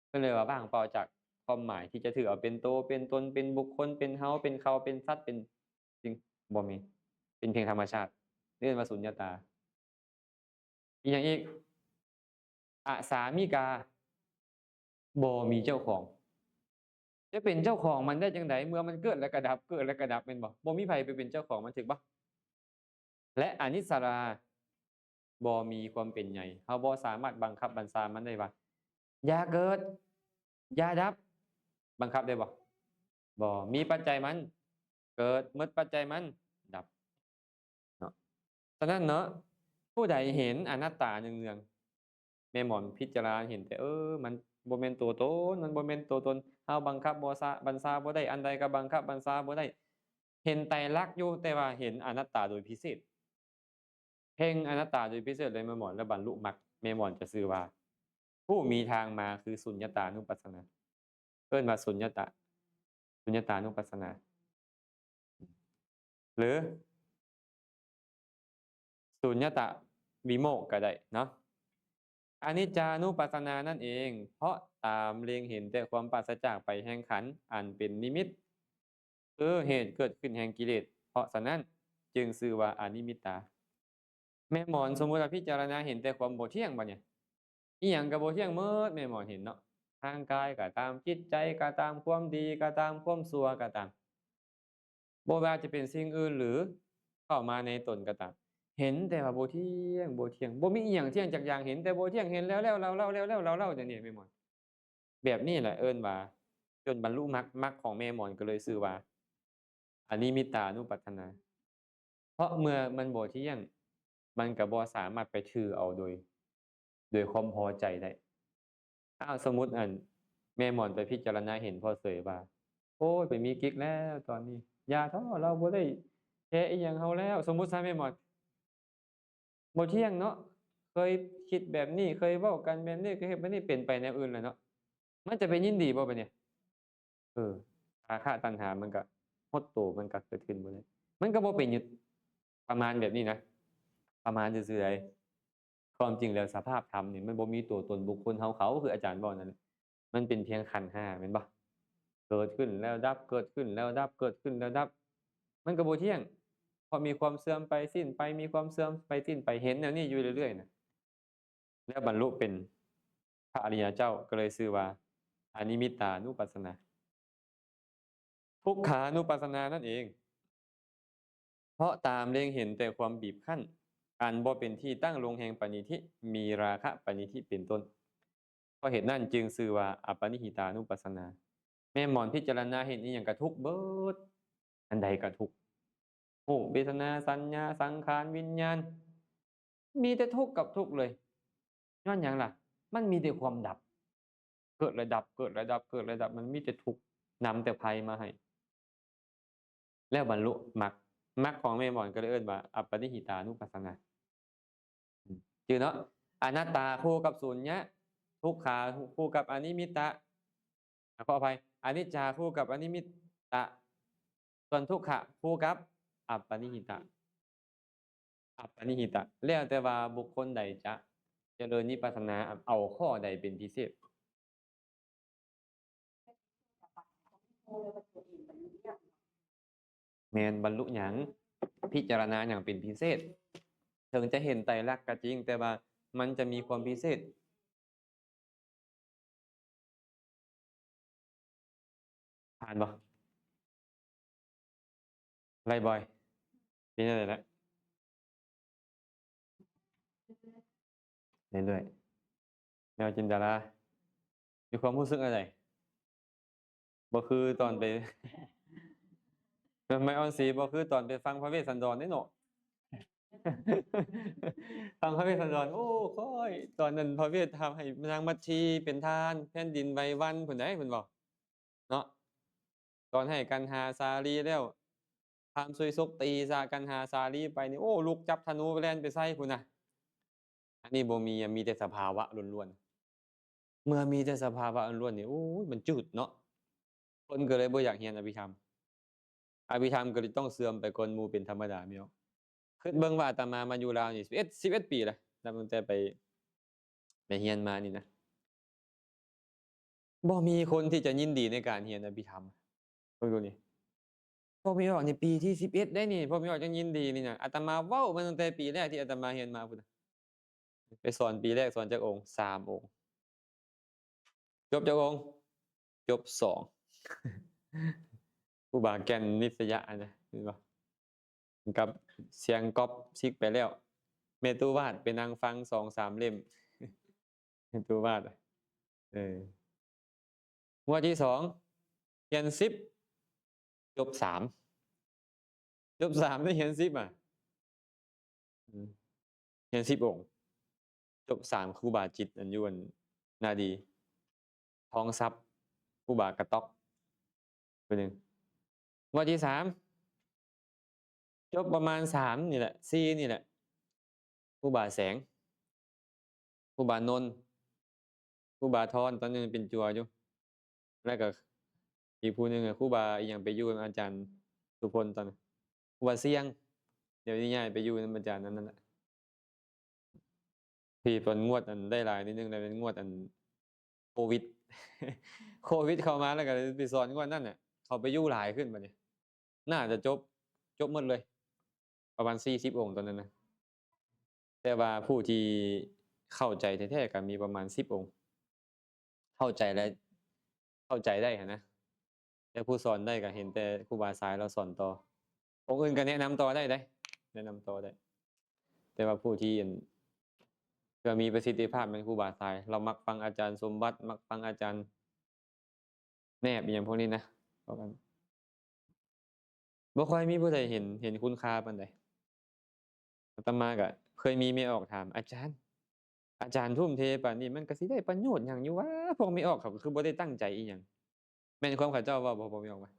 ເພິ່ນເລີຍວ່າວ່າງເປົ່າຈາກຄວາມໝາຍທີ່ຈະຖືເອົາເປັນໂຕ ເປັນຕົນ ເປັນບຸກຄົນ ເປັນເຮົາ ເປັນເຂົາ ເປັນສັດ ເປັນສິ່ງ ບໍ່ມີ ເປັນພຽງທຳມະຊາດ ເອີ້ນວ່າສຸນຍະຕາ. ອີກຫຍັງອີກ? ອະສາມິກາ ບໍ່ມີເຈົ້າຂອງ. ຈະເປັນເຈົ້າຂອງມັນໄດ້ຈັ່ງໃດ ເມື່ອມັນເກີດແລ້ວກໍດັບ ເກີດແລ້ວກໍດັບ ແມ່ນບໍ່? ບໍ່ມີໃຜໄປເປັນເຈົ້າຂອງມັນ ຖືກບໍ່? ແລະ ອະນິດສະລາ ບໍ່ມີຄວາມເປັນໃຫຍ່. ເຮົາບໍ່ສາມາດບັງຄັບບັນຊາມັນໄດ້ວ່າ ຢ່າເກີດ ຢ່າດັບ. ບັງຄັບໄດ້ບໍ່? ບໍ່. ມີປັດໄຈມັນເກີດ ໝົດປັດໄຈມັນດັບເນາະ. ສະນັ້ນເນາະ ຜູ້ໃດເຫັນອະນັດຕາເນືອງໆ ແມ່ໝອນພິຈາລະນາເຫັນແຕ່ ເອີ ມັນບໍ່ແມ່ນຕົວຕົນ ມັນບໍ່ແມ່ນຕົວຕົນ ເຮົາບັງຄັບບໍ່ຊາ ບັນຊາບໍ່ໄດ້ ອັນໃດກໍບັງຄັບບັນຊາບໍ່ໄດ້. ເຫັນໄຕລັກຢູ່ ແຕ່ວ່າເຫັນອະນັດຕາໂດຍພິເສດ ເພງອະນັດຕາໂດຍພິເສດເລີຍ ແມ່ໝອນ ແລ້ວບັນລຸມັກ ແມ່ໝອນຈະຊື່ວ່າ ຜູ້ມີທາງມາຄືສຸນຍະຕານຸປັດສະນາ. ເອີ້ນວ່າສຸນຍະຕາ ສຸນຍະຕານຸປັດສະນາ ຫຼື ສຸນຍະຕະວິໂມກກໍໄດ້ເນາະ. ອະນິດຈານຸປັດສະນານັ້ນເອງ ເພາະຕາມເລັງເຫັນແຕ່ຄວາມປາສະຈາກໄປແຫ່ງຂັນ ອັນເປັນນິມິດ ຄືເຫດເກີດຂຶ້ນແຫ່ງກິເລດ ເພາະສະນັ້ນຈຶ່ງຊື່ວ່າອະນິມິດຕາ. ແມ່ໝອນສົມມຸດວ່າພິຈາລະນາເຫັນແຕ່ຄວາມບໍ່ທ່ຽງ ບັດນີ້ ອີ່ຫຍັງກໍບໍ່ທ່ຽງໝົດ ແມ່ໝອນເຫັນເນາະ ທາງກາຍກໍຕາມ ຈິດໃຈກໍຕາມ ຄວາມດີກໍຕາມ ຄວາມຊົ່ວກໍຕາມ ບໍ່ວ່າຈະເປັນສິ່ງອື່ນ ຫຼື ເຂົ້າມາໃນຕົນກໍຕາມ ເຫັນແຕ່ວ່າບໍ່ທ່ຽງ ບໍ່ທ່ຽງ ບໍ່ມີອີ່ຫຍັງທ່ຽງຈັກຢ່າງ ເຫັນແຕ່ບໍ່ທ່ຽງ ເຫັນແລ້ວໆເລົ່າໆ ແລ້ວໆເລົ່າໆ ຈັ່ງນີ້ ແມ່ໝອນ. ແບບນີ້ແຫຼະເອີ້ນວ່າຈົນບັນລຸມັກ ມັກຂອງແມ່ໝອນກໍເລີຍຊື່ວ່າອະນິມິດຕານຸປັດສະນາ. ເພາະເມື່ອມັນບໍ່ທ່ຽງ ມັນກໍບໍ່ສາມາດໄປຖືເອົາໂດຍ ໂດຍຄວາມພໍໃຈໄດ້. ອ້າວ ສົມມຸດ ອັນ ແມ່ໝອນໄປພິຈາລະນາເຫັນພໍ່ເສີຍວ່າ ໂອ້ຍ ໄປມີກິກແລ້ວຕອນນີ້ ຢ່າເຖາະ ລາວບໍ່ໄດ້ແຄອີ່ຫຍັງເຮົາແລ້ວ ສົມມຸດຊະ ແມ່ໝອນ ບໍ່ທ່ຽງເນາະ ເຄີຍຄິດແບບນີ້ ເຄີຍເວົ້າກັນແບບນີ້ ເຄີຍເຮັດແບບນີ້ ເປັນໄປແນວອື່ນແລ້ວເນາະ ມັນຈະໄປຍິນດີບໍ່ບາດນີ້? ເອີ ລາຄະຕັນຫາມັນກະຫົດໂຕ ມັນກະເກີດຂຶ້ນບໍ່ໄດ້ ມັນກະບໍ່ໄປຍຶດ ປະມານແບບນີ້ນະ ປະມານຊື່ໆໃດ໋. ຄວາມຈິງແລ້ວສະພາບທຳນີ້ ມັນບໍ່ມີຕົວຕົນບຸກຄົນເຮົາເຂົາ ຄືອາຈານເວົ້ານັ້ນແຫຼະ ມັນເປັນພຽງຂັນຫ້າແມ່ນບໍ່? ເກີດຂຶ້ນແລ້ວດັບ ເກີດຂຶ້ນແລ້ວດັບ ເກີດຂຶ້ນແລ້ວດັບ ມັນກະບໍ່ທ່ຽງ ເພາະມີຄວາມເສື່ອມໄປສິ້ນໄປ ມີຄວາມເສື່ອມໄປສິ້ນໄປ ເຫັນແນວນີ້ຢູ່ເລື້ອຍໆນະ. ແລ້ວບັນລຸເປັນພະອະລິຍະເຈົ້າ ກໍເລີຍຊື່ວ່າອະນິມິດຕານຸປັດສະນາ ທຸກຂານຸປັດສະນານັ້ນເອງ ເພາະຕາມເລັງເຫັນແຕ່ຄວາມບີບຄັ້ນ ອັນບໍ່ເປັນທີ່ຕັ້ງລົງແຫ່ງປະນິທິ ມີລາຄະປະນິທິເປັນຕົ້ນ ເພາະເຫດນັ້ນຈຶ່ງຊື່ວ່າອະປະນິຫິຕານຸປັດສະນາ. ແມ່ໝອນພິຈາລະນາເຫັນອີ່ຫຍັງກະທຸກເບີດ ອັນໃດກະທຸກ ຮູບ ເວທະນາ ສັນຍາ ສັງຂານ ວິນຍານ ມີແຕ່ທຸກກັບທຸກເລີຍ. ຍ້ອນຫຍັງລະ? ມັນມີແຕ່ຄວາມດັບ ເກີດແລະດັບ ເກີດແລະດັບ ເກີດແລະດັບ ມັນມີແຕ່ທຸກ ນຳແຕ່ໄພມາໃຫ້ ແລ້ວບັນລຸມັກ ມັກຂອງແມ່ໝອນກໍເລີຍເອີ້ນວ່າອະປະນິຫິຕານຸປັດສະນາ. ຈື່ເນາະ ອະນັດຕາຄູ່ກັບສຸນຍະ ທຸກຂາຄູ່ກັບອະນິມິດຕະ ຂໍອະໄພ ອະນິດຈາຄູ່ກັບອະນິມິດຕະ ສ່ວນທຸກຂະຄູ່ກັບອະປະນິຫິຕະ ອະປະນິຫິຕະ ແລ້ວແຕ່ວ່າບຸກຄົນໃດຈະຈະເລີນວິປັດສະນາ ເອົາຂໍ້ໃດເປັນພິເສດ. ແມ່ນບັນລຸຫຍັງ ພິຈາລະນາຫຍັງເປັນພິເສດ ເຖິງຈະເຫັນໄຕລັກກໍຈິງ ແຕ່ວ່າມັນຈະມີຄວາມພິເສດ. ຜ່ານບໍ່? ໄລ່ບໍ່? ເປັນຈັ່ງໃດລະ? ເລື້ອຍໆ ແນວຈິນຕະລາ ມີຄວາມຮູ້ສຶກແນວໃດ? ບໍ່ຄືຕອນໄປ ແມ່ອອນສີບໍ່ຄືຕອນໄປຟັງພະເວດສັນດອນເດ້ເນາະ. ຟັງພະເວດສັນດອນ ໂອ້ ຂ້ອຍ ຕອນນັ້ນພະເວດທຳໃຫ້ນາງມັດຊີເປັນທ່ານ ແຜ່ນດິນໄຫວວັ່ນພຸ້ນໃດ ເພິ່ນເວົ້າເນາະ. ຕອນໃຫ້ກັນຫາສາລີແລ້ວ ພາມສຸຍສົກຕີສາກັນຫາສາລີໄປນີ້ ໂອ້ ລຸກຈັບທະນູແລ່ນໄປໃສ່ພຸ້ນນະ. ອັນນີ້ບໍ່ມີ ມີແຕ່ສະພາວະລ້ວນໆ. ເມື່ອມີແຕ່ສະພາວະລ້ວນໆນີ້ ໂອ້ຍ ມັນຈືດເນາະ ຄົນກໍເລີຍບໍ່ຢາກຮຽນອະພິທຳ ອະພິທຳກໍເລີຍຕ້ອງເສື່ອມໄປກ່ອນໝູ່ເປັນທຳມະດາ ແມ່ນບໍ່? ຄິດເບິ່ງວ່າອາດຕະມາມາຢູ່ລາວນີ້ສິບເອັດ ສິບເອັດປີແລ້ວ ນັບຕັ້ງແຕ່ໄປ ໄປຮຽນມານີ້ນະ ບໍ່ມີຄົນທີ່ຈະຍິນດີໃນການຮຽນອະພິທຳ. ເບິ່ງດູນີ້ ພວກແມ່ອອກນີ້ປີທີສິບເອັດໄດ໋ນີ້ ພວກແມ່ອອກຍັງຍິນດີນີ້ນະ. ອາດຕະມາເວົ້າມາຕັ້ງແຕ່ປີແລກທີ່ອາດຕະມາຮຽນມາພຸ້ນນະ ໄປສອນປີແລກ ສອນຈັກອົງ? ສາມອົງ. ຈົບຈັກອົງ? ຈົບສອງ. ຄູບາແກ່ນນິດສະຍະນະ ເຫັນບໍ່? ກັບສຽງກັອບຊິກໄປແລ້ວ ແມ່ຕູ້ວາດໄປນັ່ງຟັງສອງສາມເຫຼັ້ມ ແມ່ຕູ້ວາດ ເອີ ງວດທີສອງ ຮຽນສິບ ຈົບສາມ ຈົບສາມໄດ້ຮຽນສິບອະ ຮຽນສິບອົງ ຈົບສາມ ຄູບາຈິດ ອັນຢູ່ອັນນາດີ ທອງຊັບ ຄູບາກະຕ໊ອກ ຜູ້ໜຶ່ງ. ງວດທີສາມ ຈົບປະມານສາມນີ້ແຫຼະ ສີ່ນີ້ແຫຼະ ຄູບາແສງ ຄູບານົນ ຄູບາທອນ ຕອນນັ້ນເປັນຈົວຢູ່ ແລ້ວກໍອີກຜູ້ໜຶ່ງ ຄູບາອີ່ຫຍັງ ໄປຢູ່ນຳອາຈານສຸພົນຕອນນັ້ນ ຄູບາຊຽງ ດຽວນີ້ຍ້າຍໄປຢູ່ນຳອາຈານອັນນັ້ນແຫຼະ. ທີ່ເພິ່ນງວດອັນໄດ້ຫຼາຍນິດໜຶ່ງ ແລ້ວເປັນງວດອັນໂຄວິດ ໂຄວິດເຂົ້າມາ ແລ້ວກໍໄປສອນງວດນັ້ນນະ ເຂົາໄປຢູ່ຫຼາຍຂຶ້ນບັດນີ້ ໜ້າຈະຈົບ ຈົບໝົດເລີຍ ປະມານສີ່ສິບອົງຕອນນັ້ນນະ ແຕ່ວ່າຜູ້ທີ່ເຂົ້າໃຈແທ້ໆກໍມີປະມານສິບອົງ ເຂົ້າໃຈແລ້ວ ເຂົ້າໃຈໄດ້ຫັ້ນນະ ແຕ່ຜູ້ສອນໄດ້ກໍເຫັນແຕ່ຄູບາຊາຍລາວສອນຕໍ່ ອົງອື່ນກໍແນະນຳຕໍ່ໄດ້ເດ້ ແນະນຳຕໍ່ໄດ້ ແຕ່ວ່າຜູ້ທີ່ອັນ ເພື່ອມີປະສິດທິພາບແມ່ນຄູບາຊາຍ ລາວມັກຟັງອາຈານສົມບັດ ມັກຟັງອາຈານແນບ ອີ່ຫຍັງພວກນີ້ນະ ເວົ້າກັນ ບໍ່ຄ່ອຍມີຜູ້ໃດເຫັນ ເຫັນຄຸນຄ່າປານໃດ. ອາດຕະມາກໍເຄີຍມີແມ່ອອກຖາມ ອາຈານ ອາຈານທຸ່ມເທປານນີ້ ມັນກໍຊິໄດ້ປະໂຫຍດຫຍັງຢູ່ຫວາ? ພວກແມ່ອອກເຂົາກໍຄືບໍ່ໄດ້ຕັ້ງໃຈອີ່ຫຍັງ. ແມ່ນຄວາມເຂົາເຈົ້າເວົ້າບໍ່ ພວກແມ່ອອກວ່າ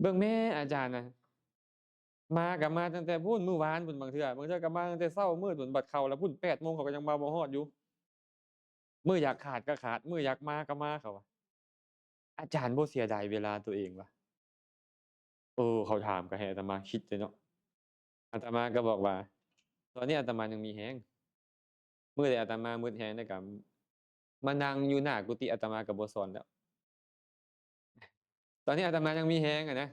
ເບິ່ງແມ້ອາຈານນະ ມາກໍມາຕັ້ງແຕ່ພຸ້ນ ມື້ວານພຸ້ນ ບາງເທື່ອ ບາງເທື່ອກໍມາຕັ້ງແຕ່ເຊົ້າມືດພຸ້ນ ບັດເຂົ້າແລ້ວພຸ້ນ ແປດໂມງ ເຂົາກໍຍັງມາບໍ່ຮອດຢູ່. ມື້ຢາກຂາດກໍຂາດ ມື້ຢາກມາກໍມາ ເຂົາວ່າ. ອາຈານບໍ່ເສຍດາຍເວລາຕົວເອງວະ? ເອີ ເຂົາຖາມກໍໃຫ້ອາດຕະມາຄິດເລີຍເນາະ. ອາດຕະມາກໍບອກວ່າ ຕອນນີ້ອາດຕະມາຍັງມີແຮງ. ມື້ໃດອາດຕະມາໝົດແຮງແລ້ວກໍມານັ່ງຢູ່ໜ້າກຸຕິ ອາດຕະມາກໍບໍ່ສອນແລ້ວ. ຕອນນີ້ອາດຕະມາຍັງມີແຮງຫັ້ນນະ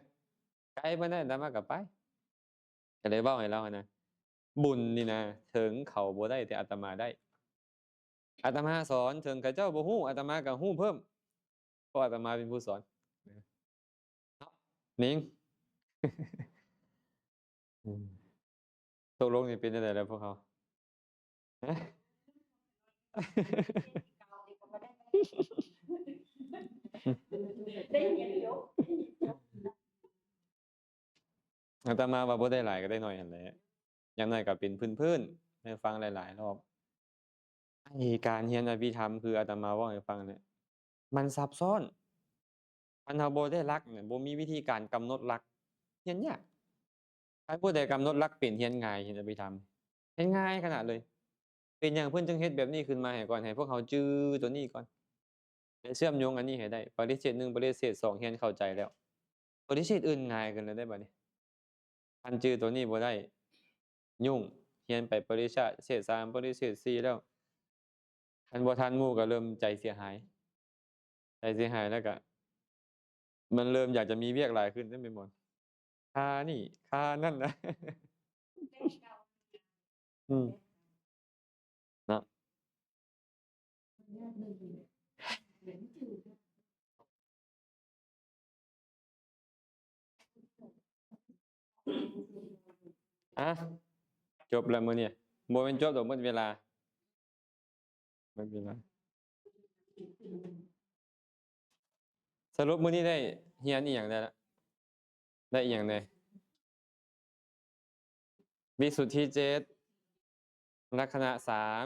ໄກປານໃດອາດຕະມາກໍໄປ. ກໍເລີຍເວົ້າໃຫ້ລາວຫັ້ນນະ ບຸນນີ້ນະ ເຖິງເຂົາບໍ່ໄດ້ ແຕ່ອາດຕະມາໄດ້. ອາດຕະມາສອນ ເຖິງເຂົາເຈົ້າບໍ່ຮູ້ ອາດຕະມາກໍຮູ້ເພີ່ມ ເພາະອາດຕະມາເປັນຜູ້ສອນ. ເນາະ ນິງ ອືມ ຕົກລົງນີ້ເປັນຈັ່ງໃດແລ້ວພວກເຮົາ? ຮະ? ໄດ້ຮຽນຢູ່. ອາດຕະມາວ່າບໍ່ໄດ້ຫຼາຍກໍໄດ້ໜ້ອຍຫັ້ນແຫຼະ ຢ່າງໜ້ອຍກໍເປັນພື້ນໆ ໃຫ້ຟັງຫຼາຍໆຮອບ. ໄອ້ການຮຽນອະພິທຳ ຄືອາດຕະມາເວົ້າໃຫ້ຟັງແຫຼະ ມັນຊັບຊ້ອນ. ຄັນເຮົາບໍ່ໄດ້ຫຼັກນະ ບໍ່ມີວິທີການກຳນົດຫຼັກ ຮຽນຍາກ. ຄັນຜູ້ໃດກຳນົດຫຼັກເປັນ ຮຽນງ່າຍ ຮຽນອະພິທຳ ຮຽນງ່າຍຂະໜາດເລີຍ. ເປັນຫຍັງເພິ່ນຈຶ່ງເຮັດແບບນີ້ຂຶ້ນມາໃຫ້ກ່ອນ? ໃຫ້ພວກເຮົາຈື່ຕົວນີ້ກ່ອນ ແລະ ເຊື່ອມໂຍງອັນນີ້ໃຫ້ໄດ້. ປະລິເຊດໜຶ່ງ ປະລິເຊດສອງ ຮຽນເຂົ້າໃຈແລ້ວ ປະລິເຊດອື່ນງ່າຍຂຶ້ນແລ້ວເດ້ບັດນີ້. ຄັນຈື່ຕົວນີ້ບໍ່ໄດ້ ຫຍຸ້ງ. ຮຽນໄປປະລິຊາ ເຊດສາມ ປະລິເຊດສີ່ແລ້ວ ຄັນບໍ່ທັນໝູ່ກໍເລີ່ມໃຈເສຍຫາຍ. ໃຈເສຍຫາຍແລ້ວກະ ມັນເລີ່ມຢາກຈະມີວຽກຫຼາຍຂຶ້ນເດ້ແມ່ນບໍ່? ຄ່ານີ້ຄ່ານັ້ນນະ. ອືມ ເນາະ. ອ່ະ ຈົບແລ້ວມື້ນີ້. ບໍ່ແມ່ນຈົບດອກ ໝົດເວລາ. ໝົດເວລາ. ສະຫຼຸບມື້ນີ້ໄດ້ຮຽນອີ່ຫຍັງແດ່ລະ? ໄດ້ອີ່ຫຍັງແດ່? ວິສຸດທິເຈັດ, ລັກຂະນະສາມ,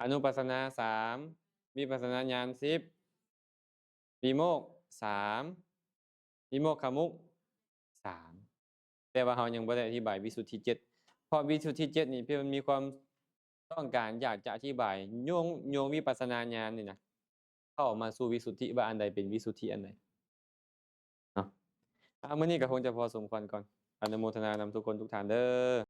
ອະນຸປັດສະນາສາມ, ວິປັດສະນາຍານສິບ, ວິໂມກສາມ, ວິໂມກຂະມຸກສາມ. ແຕ່ວ່າເຮົາຍັງບໍ່ໄດ້ອະທິບາຍວິສຸດທິເຈັດ ເພາະວິສຸດທິເຈັດນີ້ ເພິ່ນມີຄວາມຕ້ອງການຢາກຈະອະທິບາຍໂຍງ ໂຍງວິປັດສະນາຍານນີ້ນະ ເຂົ້າມາສູ່ວິສຸດທິ ວ່າອັນໃດເປັນວິສຸດທິອັນໃດເນາະ. ອາ ມື້ນີ້ກໍຄົງຈະພໍສົມຄວນກ່ອນ. ອະນຸໂມທະນານຳທຸກຄົນທຸກທ່ານເດີ້.